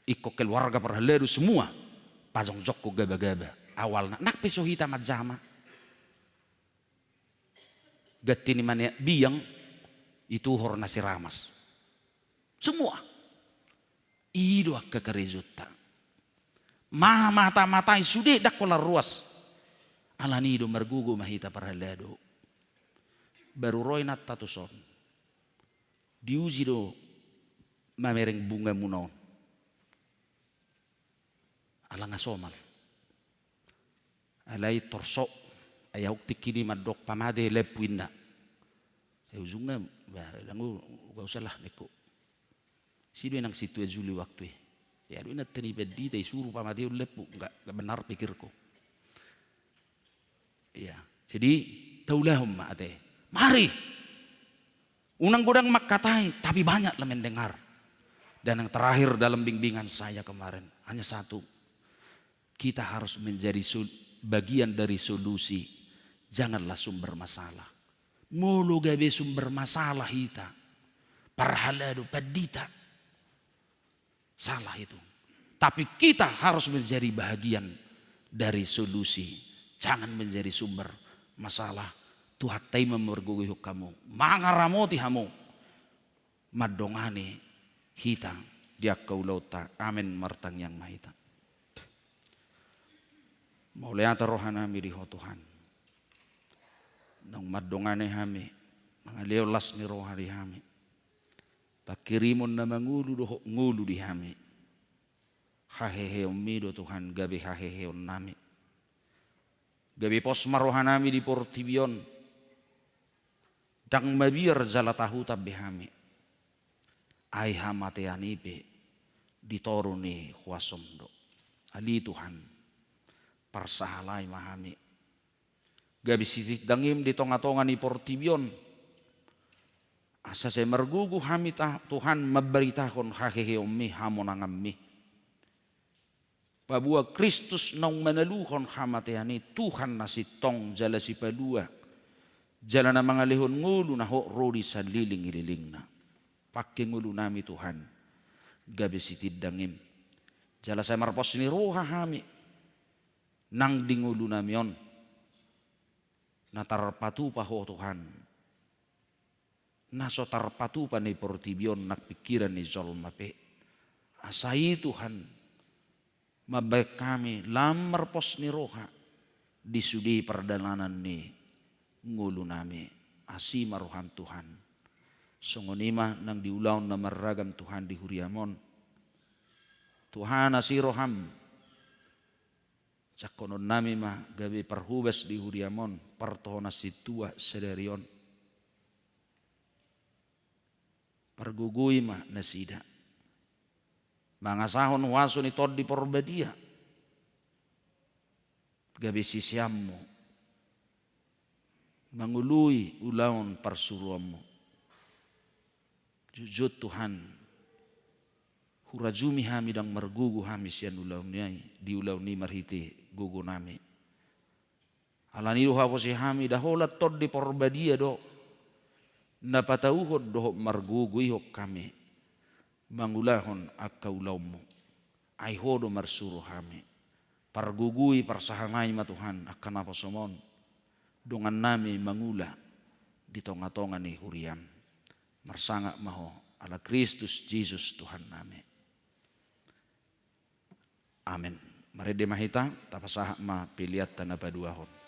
Ingkon keluarga parhalado semua pajongjongkon gabagaba. Awalna, nang pe so hita manjama. Ganti ni maniak biang, ituhor nasi ramas. Semua. I do angka karejonta. Mamata-matai sude ndang holan ruas. Alani i do margogo ma hita parhalado. Baru ro inanta tuson. Diuji do mamereng bungamuna on. Ala nga somal. Alai torso, ai ahu tingki i mandok pamate lempu inna. Ai ujungna, bah, ndang u-, nggak usah lah, ningku. Si do inang sintua Juli waktu i. Ia do inanta ni pandita i suru pamate on lempu, nggak, nggak benar pikirku. Ia, jadi taulahon ma ate. Mari. Unang godang mangkatai, tapi banyaklah mendengar. Dan yang terakhir dalam bimbingan saya kemarin, hanya satu. Kita harus menjadi sol-, bagian dari solusi. Janganlah sumber masalah. Molo gabe sumber masalah hita, parhalado, pandita, salah itu. Tapi kita harus menjadi bahagian dari solusi. Jangan menjadi sumber masalah. Tuhanta i ma margogoihon hamu, mangaramoti hamu, mandongani hita di angka ulaonta. Amen. Martangiang ma hita. Mauliate rohanami di Ho Tuhan. Naung mandongani hami, mangalehon las ni roha di hami. Panghirimon na mangolu dohot ngolu di hami. Haheheonmi do Tuhan gabe haheheonnami. Gabe pos ma rohanami di portibi on. Ndang mabiar jala tahutan be hami. Ai hamatean i pe di toru ni huasom do. Ale Tuhan, parsahalai ma hami. Gabe sitindangim di tonga-tonga ni portibi on. Asa sai margogo hami ta-, Tuhan, mambaritahon haheheonmi, hamonanganmi. Paboa Kristus naung manaluhon hamatean i, Tuhan na sintong jala sipalua, jala na mangalehon ngolu na hot ro di salilinglilingna. Pangke ngolunami Tuhan, gabe sitindangim. Jala sai marpos ni roha hami, nang di ngolunami on, na tarpatupa Ho Tuhan. Na so tarpatupa ni portibi on nang pingkiran ni jolma pe. Asa i Tuhan, mambahen hami lam marpos ni roha di sude pardalanan ni ngolunami. Asi ma roham Tuhan. Songon i ma nang di ulaon na marragam Tuhan di huriam on. Tuhan, asi roham. Jangkononnami ma gabe parhobas di huriam on, partohonan sintua sadari on. Pargogoi ma nasida mangasahon huaso ni Tondi Porbadia gabe siseanmu, mangoloi ulaon parsuruonmu. Jotjot Tuhan, hurajumi hami ndang margogo hami sian ulaon i, di ulaon i marhite gogonami. Alani do huaposi hami, nda holan Tondi Porbadia do na patauhon dohot margogoihon hami mangulahon angka ulaonmu. Ai Ho do marsuru hami. Pargogoi, parsahalai ma Tuhan angka naposom on, dongannami mangula di tongatonga ni huriam. Marsangap ma Ho, ala Kristus Jesus Tuhannami. Amen. Marende ma hita, tapasahat ma peleanta na paduahon.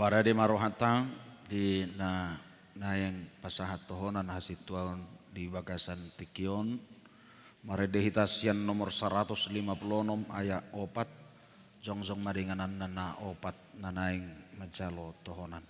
Parade ma rohanta di na naeng pasahat tohonan hasintuaon di bagasan tingki on. Marende hita sian nomor saratus lima pulu onom ayat opat, jongjong ma di ingananna na opat na naeng manjalo tohonan.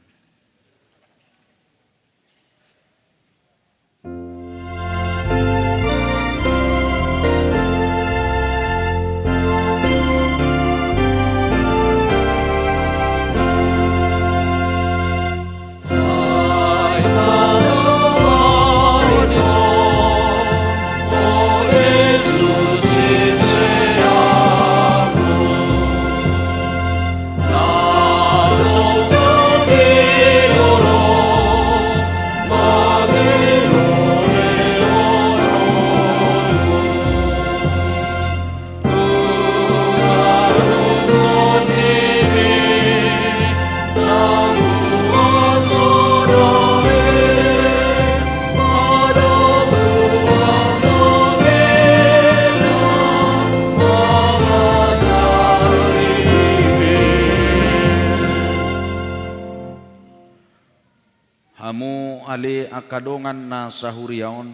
Hamu ale angka dongan na sahuria on,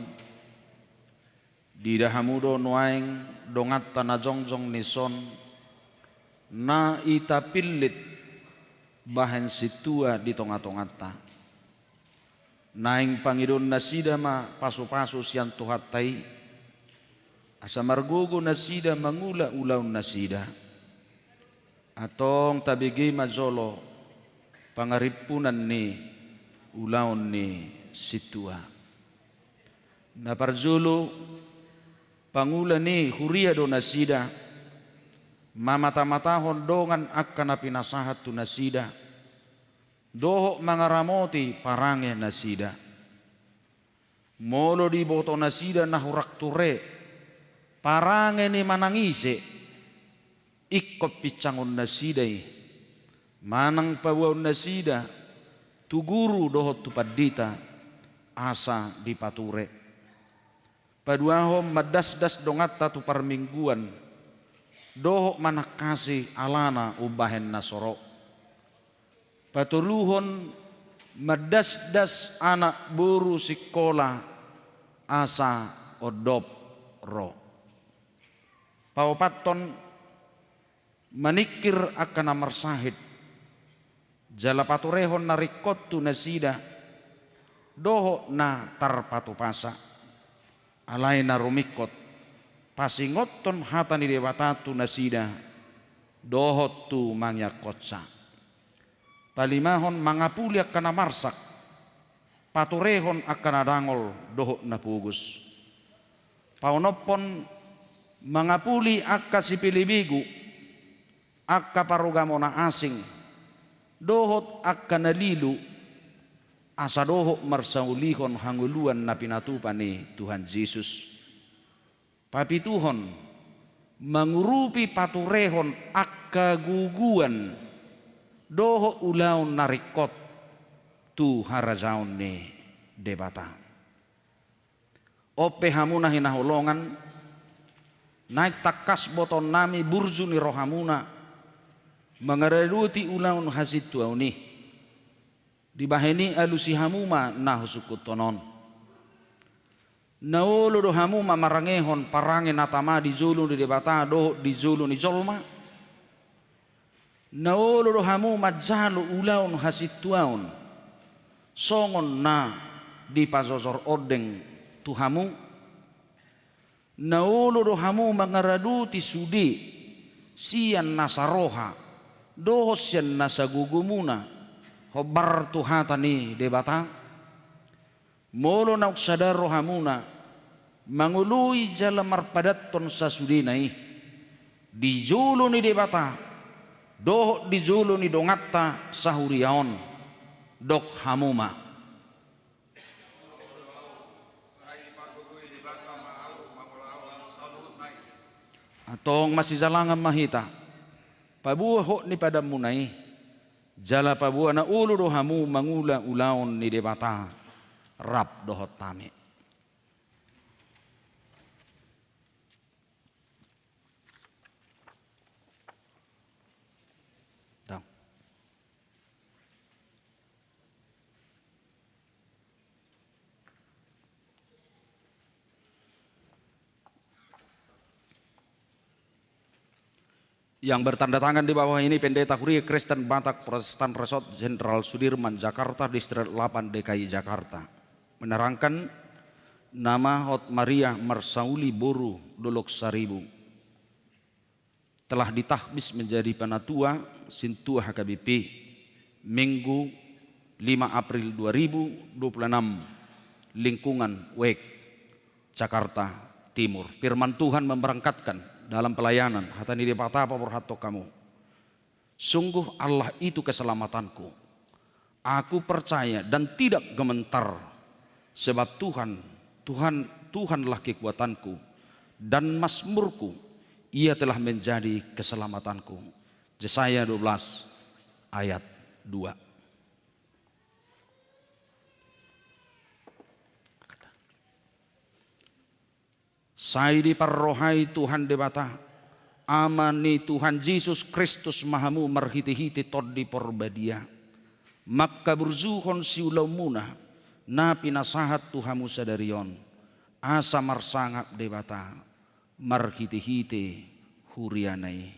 diida hamu do nuaeng donganta na jongjong ni son, na i tapillit bahen sintua di tongatonganta. Naeng pangidoon nasida ma pasupasu sian Tuhanta i, asa margogo nasida mangula ulaon nasida. Antong tabege ma jolo pangarimpunan ni ulaon ni sintua. Na parjolo, pangula ni huria do nasida, mamatamatahon dongan angka na pinasahat tu nasida, dohot mangaramoti parange nasida. Molo diboto nasida na hurang ture parange ni manang ise, ingkon pinsangon nasida i, manang paboaon nasida tu guru dohot tu pandita, asa dipature. Paduahon, mandasdas donganta tu parmingguan, dohot manangkasi alana umbahen na so ro. Patoluhon, mandasdas anak boru sikola asa ondop ro. Paopathon, maningkir angka na marsahit, jala paturehon na ringkot tu nasida, dohot na tarpatupasa. Alai na rumingkot, pasingothon hata ni Debata tu nasida, dohot tu mangiangkonsa. Palimahon, mangapuli angka na marsak, paturehon angka na dangol dohot na pogos. Paonomhon, mangapuli angka sipelebegu, angka parugamo na asing, dohot angka na lilu, asa dohot marsaulihon hangoluan na pinatupa ni Tuhan Jesus. Papituhon, mangurupi paturehon angka guguan dohot ulaon na ringkot tu harajaon ni Debata. On pe hamu na hinaholongan, naeng tangkas botoonnami burju ni rohamuna mangaradoti ulaon hasintuaon i. Dibahen i alusi hamu ma na husungkunhon on. Na olo do hamu mamarangehon parange na tama di jolo ni Debata dohot di jolo ni jolma? Na olo do hamu manjalo ulaon hasintuaon songon na dipajojor ondeng tu hamu? Na olo do hamu mangaradoti sude sian nasa roha dohot sian nasa gogomuna hombar tu hata ni Debata? Molo naung sada rohamuna mangoloi jala marpadathon sasudena i di jolo ni Debata dohot di jolo ni donganta sahuria on, dok hamu ma. Antong masijalangan ma hita, paboa hot ni padanmuna i, jala paboa na olo do hamu mangula ulaon ni Debata rap dohot hami. Dang. Yang bertanda tangan di bawah ini Pendeta Huria Kristen Batak Protestan Resort Jenderal Sudirman, Jakarta, Distrik delapan D K I Jakarta. Menerangkan nama Hot Maria Marsauli boru Dolok Saribu. Telah ditahbis menjadi penatua sintua H K B P Minggu lima April dua ribu dua puluh enam, lingkungan Wek, Jakarta Timur. Firman Tuhan memberangkatkan dalam pelayanan, hata ni Debata paborhathon hamu. Sungguh Allah itu keselamatanku. Aku percaya dan tidak gemetar, sebab Tuhan, Tuhan, Tuhanlah kekuatanku dan mazmurku, Ia telah menjadi keselamatanku. Jesaya dua belas ayat dua. Sai diparrohai Tuhan Debata, Ama ni Tuhan Jesus Kristus ma hamu marhitehite Tondi Parbadia. Mangkaburjuhon siulaonmuna na pinasahat tu hamu sadari on, asa marsangap Debata marhitehite huriana i.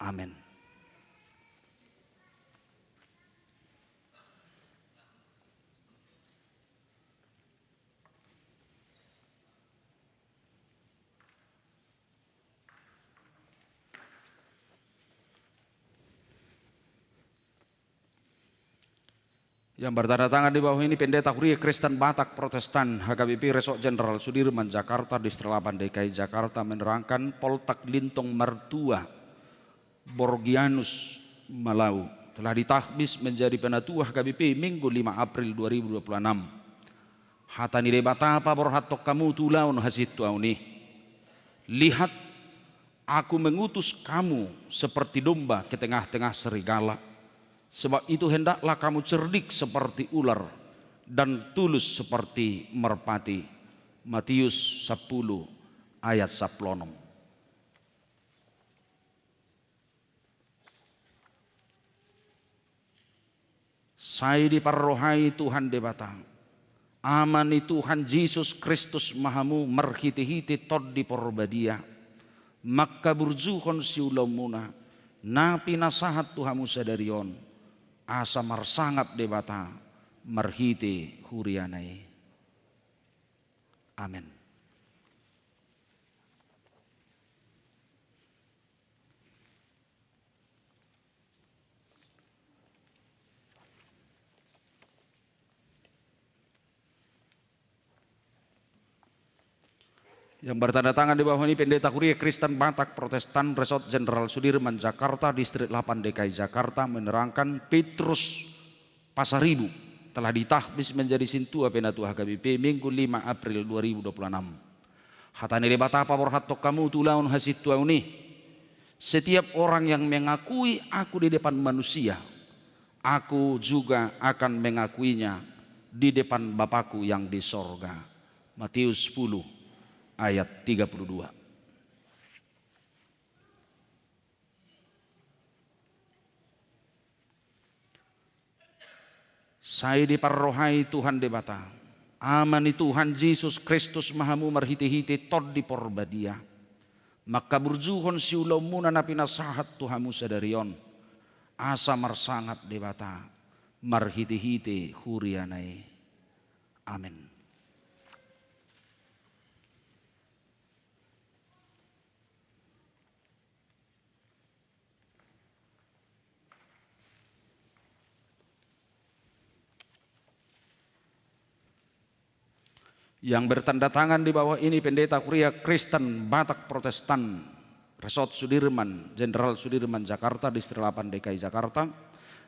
Amen. Yang bertanda tangan di bawah ini Pendeta Huria Kristen Batak Protestan H K B P Resort Jenderal Sudirman, Jakarta, Distrik delapan D K I Jakarta, menerangkan Poltak Lintong Martua Borgianus Malau telah ditahbis menjadi penatua H K B P Minggu lima April dua ribu dua puluh enam. Hata ni Debata paborhathon hamu tu ulaon hasintuaon i. Lihat, Aku mengutus kamu seperti domba ke tengah-tengah serigala. Sebab itu hendaklah kamu cerdik seperti ular dan tulus seperti merpati. Matius sepuluh ayat sepuluh. Sai diparrohai Tuhan Debata, Ama ni Tuhan Jesus Kristus ma hamu marhitehite Tondi Parbadia, mangkaburjuhon siulaonmuna na pinasahat tu hamu sadari on, asa marsangap Debata marhite huriana i. Amen. Yang bertanda tangan di bawah ini Pendeta Huria Kristen Batak Protestan Resort Jenderal Sudirman, Jakarta, Distrik delapan D K I Jakarta, menerangkan Petrus Pasaribu telah ditahbis menjadi sintua penatua H K B P Minggu lima April dua ribu dua puluh enam. Hata ni Debata paborhathon hamu tu ulaon hasintuaon i. Setiap orang yang mengakui aku di depan manusia, aku juga akan mengakuinya di depan Bapakku yang di sorga. Matius sepuluh ayat tiga puluh dua. Sai diparrohai Tuhan Debata, Ama ni Tuhan Jesus Kristus ma hamu marhitehite Tondi Parbadia, mangkaburjuhon siulaonmuna na pinasahat tu hamu sadari on, asa marsangap Debata marhitehite huriana i. Amen. Yang bertanda tangan di bawah ini Pendeta Huria Kristen Batak Protestan Resort Sudirman, Jenderal Sudirman, Jakarta, Distrik delapan D K I Jakarta,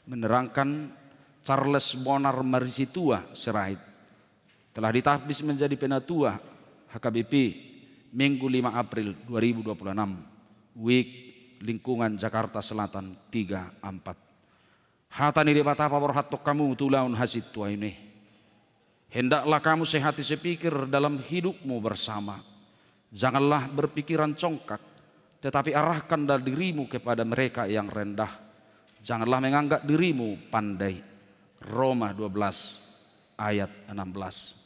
menerangkan Charles Bonar Marisitua Sirait telah ditahbis menjadi penatua H K B P Minggu lima April dua ribu dua puluh enam, Wik, Lingkungan, Jakarta Selatan tiga empat. Hata ni Debata paborhathon hamu tu ulaon hasintuaon i. Hendaklah kamu sehati sepikir dalam hidupmu bersama. Janganlah berpikiran congkak, tetapi arahkanlah dirimu kepada mereka yang rendah. Janganlah menganggap dirimu pandai. Roma dua belas ayat enam belas.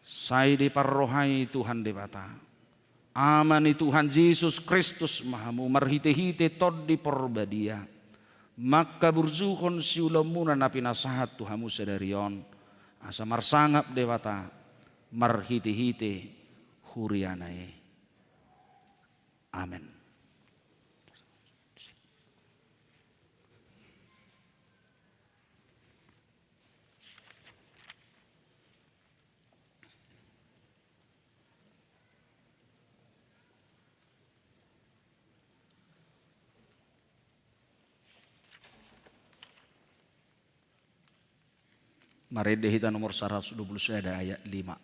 Sai diparrohai Tuhan Debata, Ama ni Tuhan Jesus Kristus ma hamu marhite-hite Tondi Porbadia, mangkaburjuhon siulaonmuna na pinasahat tu hamu sadari on, asa marsangap Debata marhite-hite huriana i. Amen. Marende hita nomor saratus dua pulu sada ayat lima.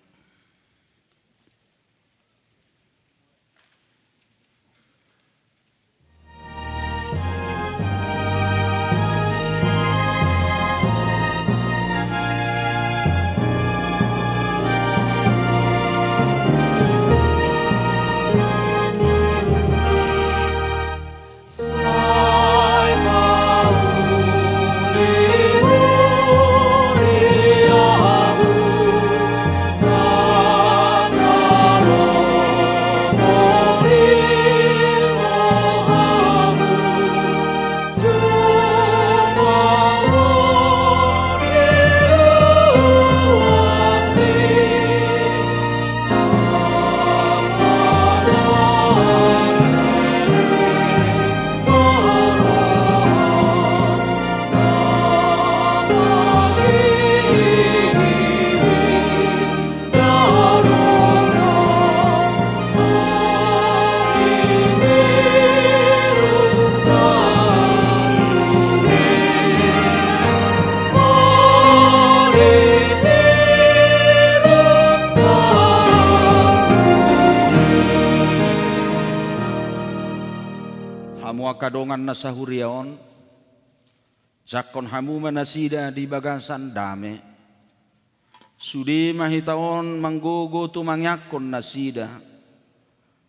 Hamu angka dongan na sahuria on, jangkon hamu ma nasida di bagasan dame. Sude ma hita on manggogo tumangiangkon nasida,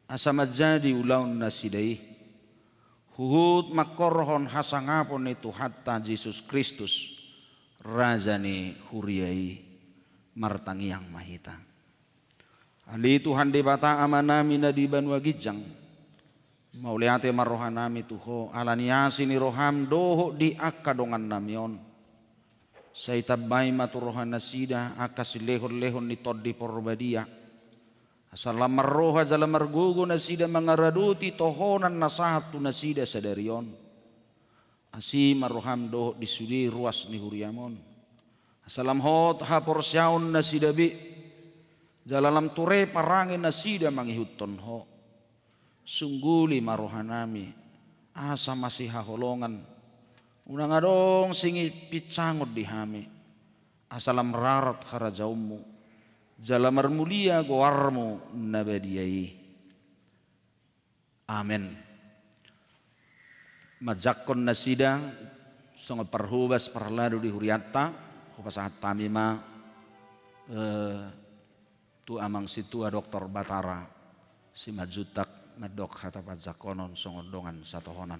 asa manjadi ulaon nasida i, huhut mangkorhon hasangapon ni Tuhanta Jesus Kristus, Raja ni huria i. Martangiang ma hita. Ale Tuhan Debata Amanami na di banua ginjang, mauliate ma rohanami tu Ho ala ni asi ni roham dohot di angka dongannami on. Sai tambai ma tu rohanasida angka silehon-lehon ni Tondi Porbadia, asa lam marroha jala margogo nasida mangaradoti tohonan na sahat tu nasida sadari on. Asi ma roham dohot di sude ruas ni huriam on, asa lam hot haporseaon nasida be, jala lam ture parange nasida mangihuthon Ho. Sungguli ma rohanami, asa masihaholongan, unang adong singipinsangon di hami, asa lam rarat harajaonmu, jala marmulia goarmu na badia i. Amen. Manjangkon nasida songon parhobas parhalado di hurianta, hupasahat hami ma, eh, tu Amang Sintua Doktor Batara Simanjuntak mandok hata panjangkonon songon dongan satohonan.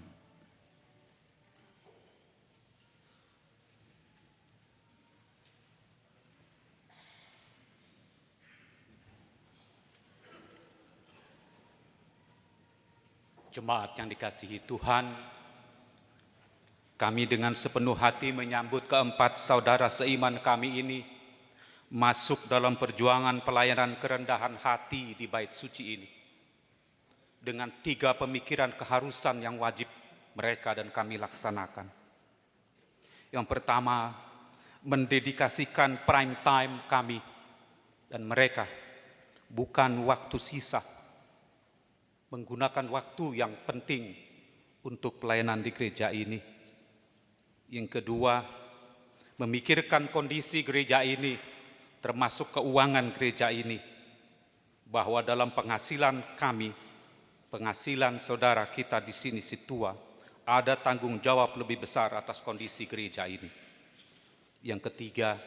Jemaat yang dikasihi Tuhan, kami dengan sepenuh hati menyambut keempat saudara seiman kami ini masuk dalam perjuangan pelayanan kerendahan hati di Bait Suci ini dengan tiga pemikiran keharusan yang wajib mereka dan kami laksanakan. Yang pertama, mendedikasikan prime time kami dan mereka, bukan waktu sisa, menggunakan waktu yang penting untuk pelayanan di gereja ini. Yang kedua, memikirkan kondisi gereja ini, termasuk keuangan gereja ini, bahwa dalam penghasilan kami, penghasilan saudara kita di sini Sintua, ada tanggung jawab lebih besar atas kondisi gereja ini. Yang ketiga,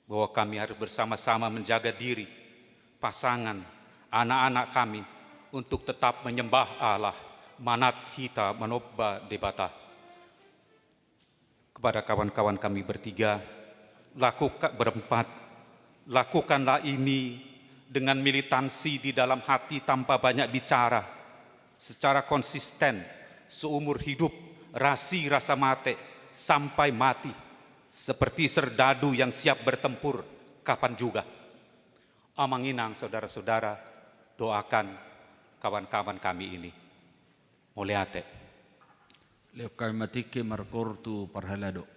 bahwa kami harus bersama-sama menjaga diri, pasangan, anak-anak kami untuk tetap menyembah Allah, manat hita manomba Debata. Kepada kawan-kawan kami bertiga, lakukan, berempat, Lakukanlah ini dengan militansi di dalam hati tanpa banyak bicara, secara konsisten, seumur hidup, rasi rasa mate, sampai mati, seperti serdadu yang siap bertempur kapan juga. Amang inang, saudara-saudara, doakan kawan-kawan kami ini. Mauliate. Lehon hami ma tingki markoor tu parhalado.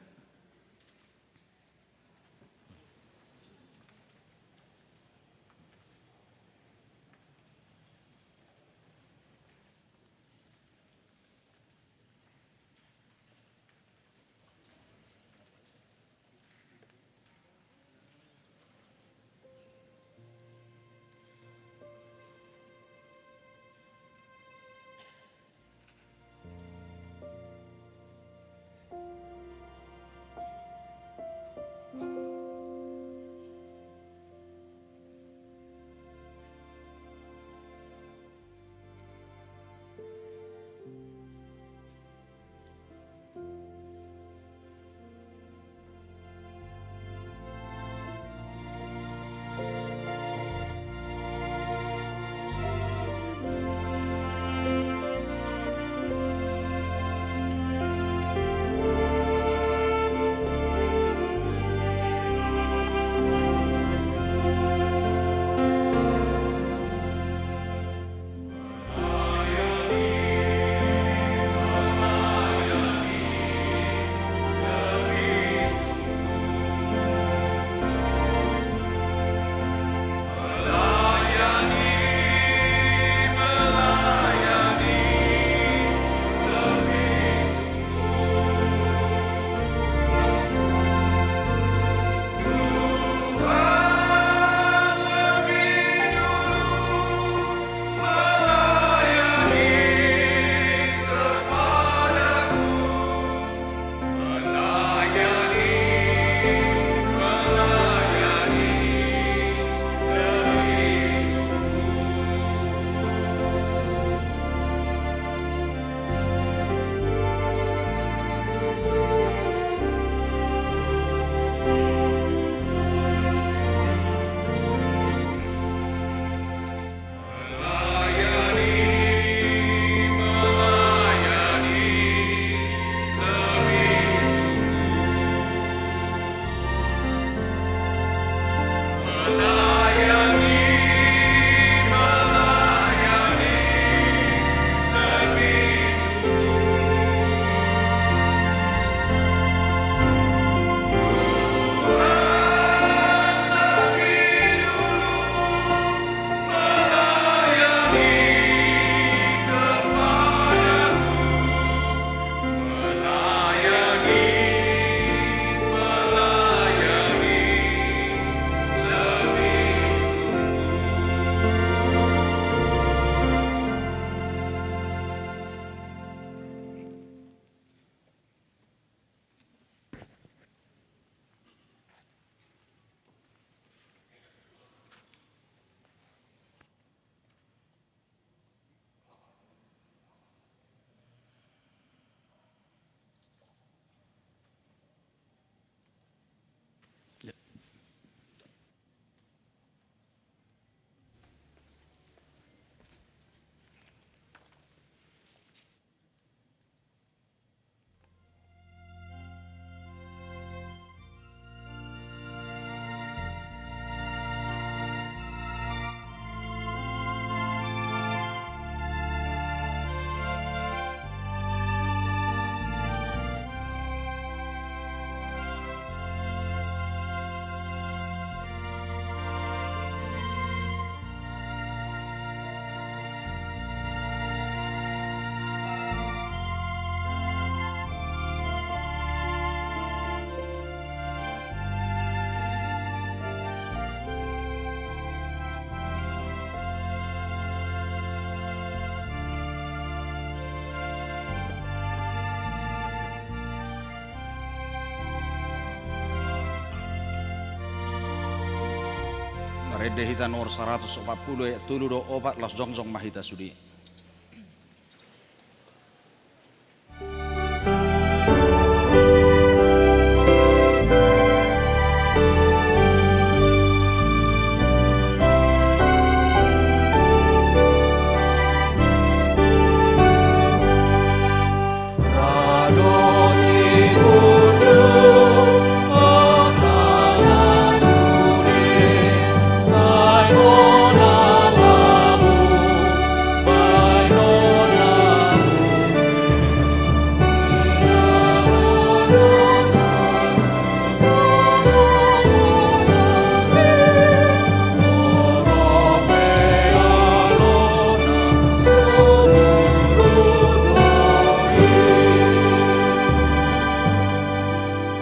Marende hita nomor saratus opat pulu ayat tolu dohot opat, laos jongjong ma hita sude.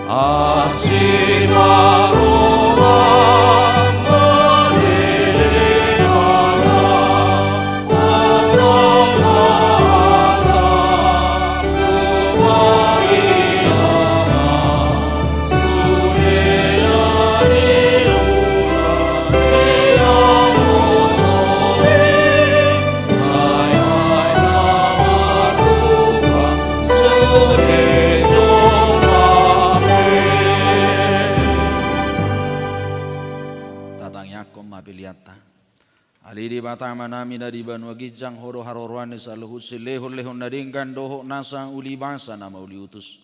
Asi ma roham, marende ma roham, asa ma roham, tu ma i ma, sude na niula ni na mosoli. Tatangianghon ma peleanta. Ale Debata Amanami na di banua ginjang, Ho do haroroan ni saluhut silehonlehon na denggan dohot nasa uli basa na mauliutus.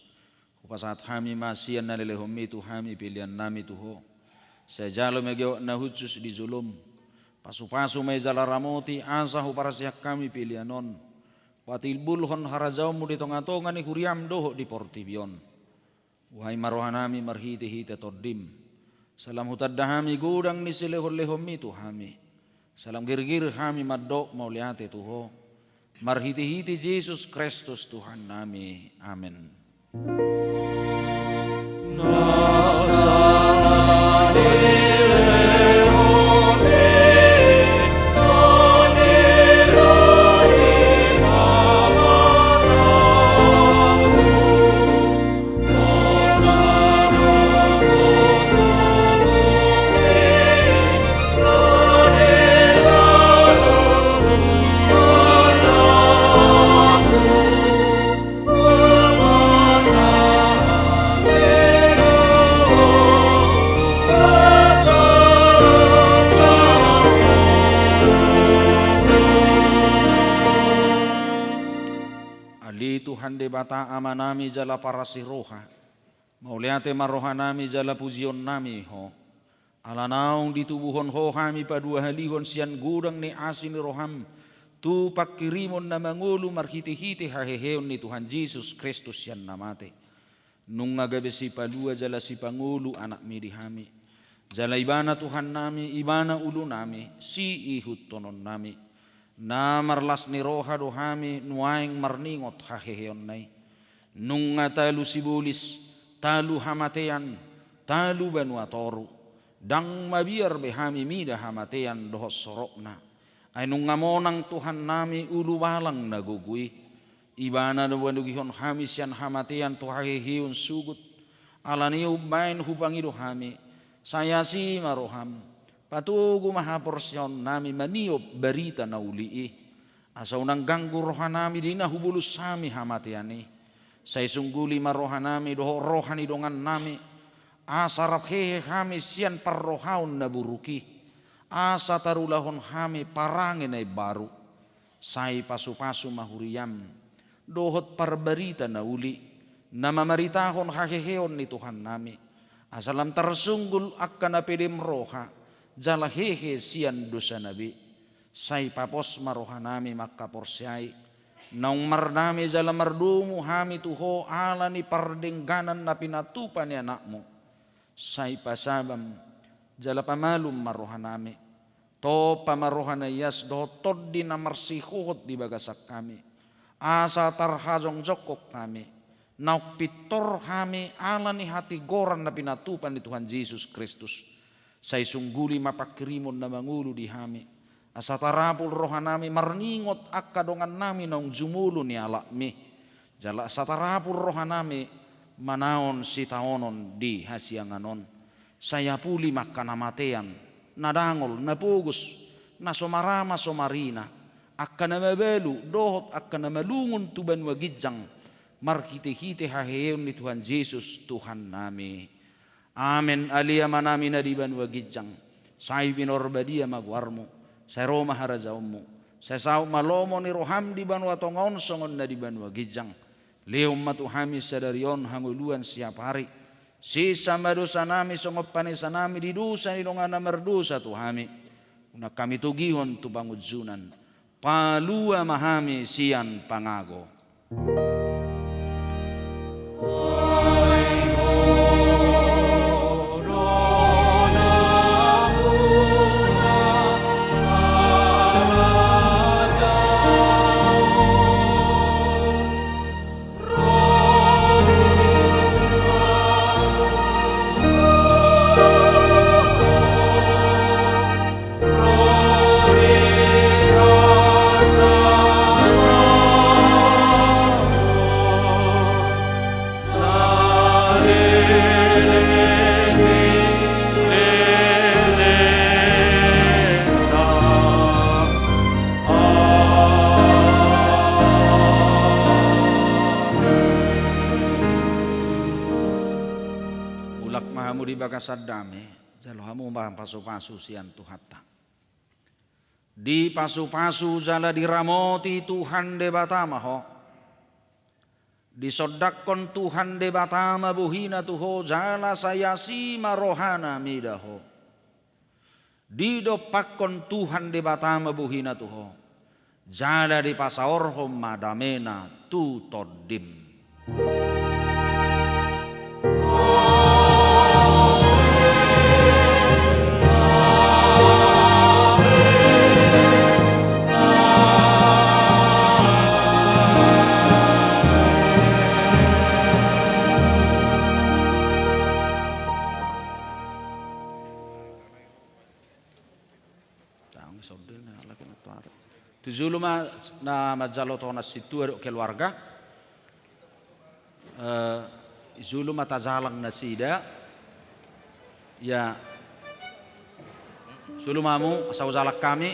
Hupasahat hami ma sian na nilehonmi tu hami peleannami tu Ho. Sai jalo ma gabe na hushus di jolom. Pasupasu ma i jala ramoti asa huparsian hami pelean on patimbulhon harajaonmu di tongatonga ni huriam dohot di portibi on. Buhai ma rohanami marhitehite Tondim. Sai lam hutanda hami godang ni silehonlehonmi tu hami. Sai lam girgir hami mandok mauliate tu Ho. Marhitehite Jesus Kristus Tuhannami. Amen. Ale Tuhan Debata Amanami jala parasi roha, mauliate ma rohanami jala pujionnami Ho. Ala naung ditubuhon Ho hami paduahalihon sian godang ni asi ni roham tu panghirimon na mangolu marhitehite haheheon ni Tuhan Jesus Kristus sian na mate. Nunga gabe sipalua jala sipangolu Anakmi di hami. Jala Ibana Tuhannami, Ibana ulunami, siihuthononnami. Na marlas ni roha do hami nuaeng marningot haheheonna i. Nunga talu sibolis, talu hamatean, talu banua toru. Ndang mabiar be hami mida hamatean dohot sorokna. Ai nunga monang Tuhannami ulubalang na gogo i. Ibana do manogihon hami sian hamatean tu haheheon sogot. Alani i umbaen hupangido hami, sai asi ma roham, patogu ma haporseaonnami maniop barita na uli i. Asa unang ganggu rohanami di na hubolus hami hamatean i. Sai sungguli ma rohanami dohot roha ni dongannami, asa rap hehe hami sian parrohaon na buruk i, asa tarulahon hami parange na imbaru. Sai pasupasu ma huriam dohot parbarita na uli, na mamaritahon haheheon ni Tuhannami, asa lam tarsunggul angka na pedem roha jala hehe sian dosana be. Sai papos ma rohanami mangkaporseai, naung mardame jala mardomu hami tu Ho ala ni pardengganan na pinatupa ni Anakmu. Sai pasabam jala pamalum ma rohanami. Tompa ma roha na ias dohot tondi na marsihohot di bagasan hami, asa tarhajongjongkon hami, naung pintor hami ala ni hatigoran na pinatupa ni Tuhan Jesus Kristus. Sai sungguli ma panghirimon na mangolu di hami, asa tarapul rohanami marningot angka dongannami naung jumolo ni Anakmi, jala asa tarapul rohanami manaon sitaonon di hasiangan on. Sai apuli ma angka na matean, na dangol, na pogos, na so marama so marina, angka na mabalu dohot angka na malungun tu banua ginjang, marhitehite haheheon ni Tuhan Jesus Tuhannami. Amen. Ale Amanami na di banua ginjang, sai pinarbadia ma goarmu, sai ro ma harajaonmu, sai saut ma lomo ni roham di banua tonga on songon na di banua ginjang. Lehon ma tu hami sadari on hangoluan siapari. Sesa ma dosanami songon panesanami di dosa ni dongan na mardosa tu hami. Unang hami togihon tu pangunjunan. Palua ma hami sian pangago. Lak ma hamu di bagasan dame, jalo hamu ma pasupasu sian Tuhanta. Dipasupasu jala diramoti Tuhan Debata ma ho. Disondangkon Tuhan Debata ma bohina tu ho jala sai asi ma rohana mida ho. Didompakkon Tuhan Debata ma bohina tu ho, jala dipasaorhon ma damena tu tondim. Tang, sondel na lagi na tuare. Tu julu ma na manjalo tonas sintua dohot keluarga. Eh, julu ma tajalang nasida. Ya. Julu ma hamu, asa hujalang hami.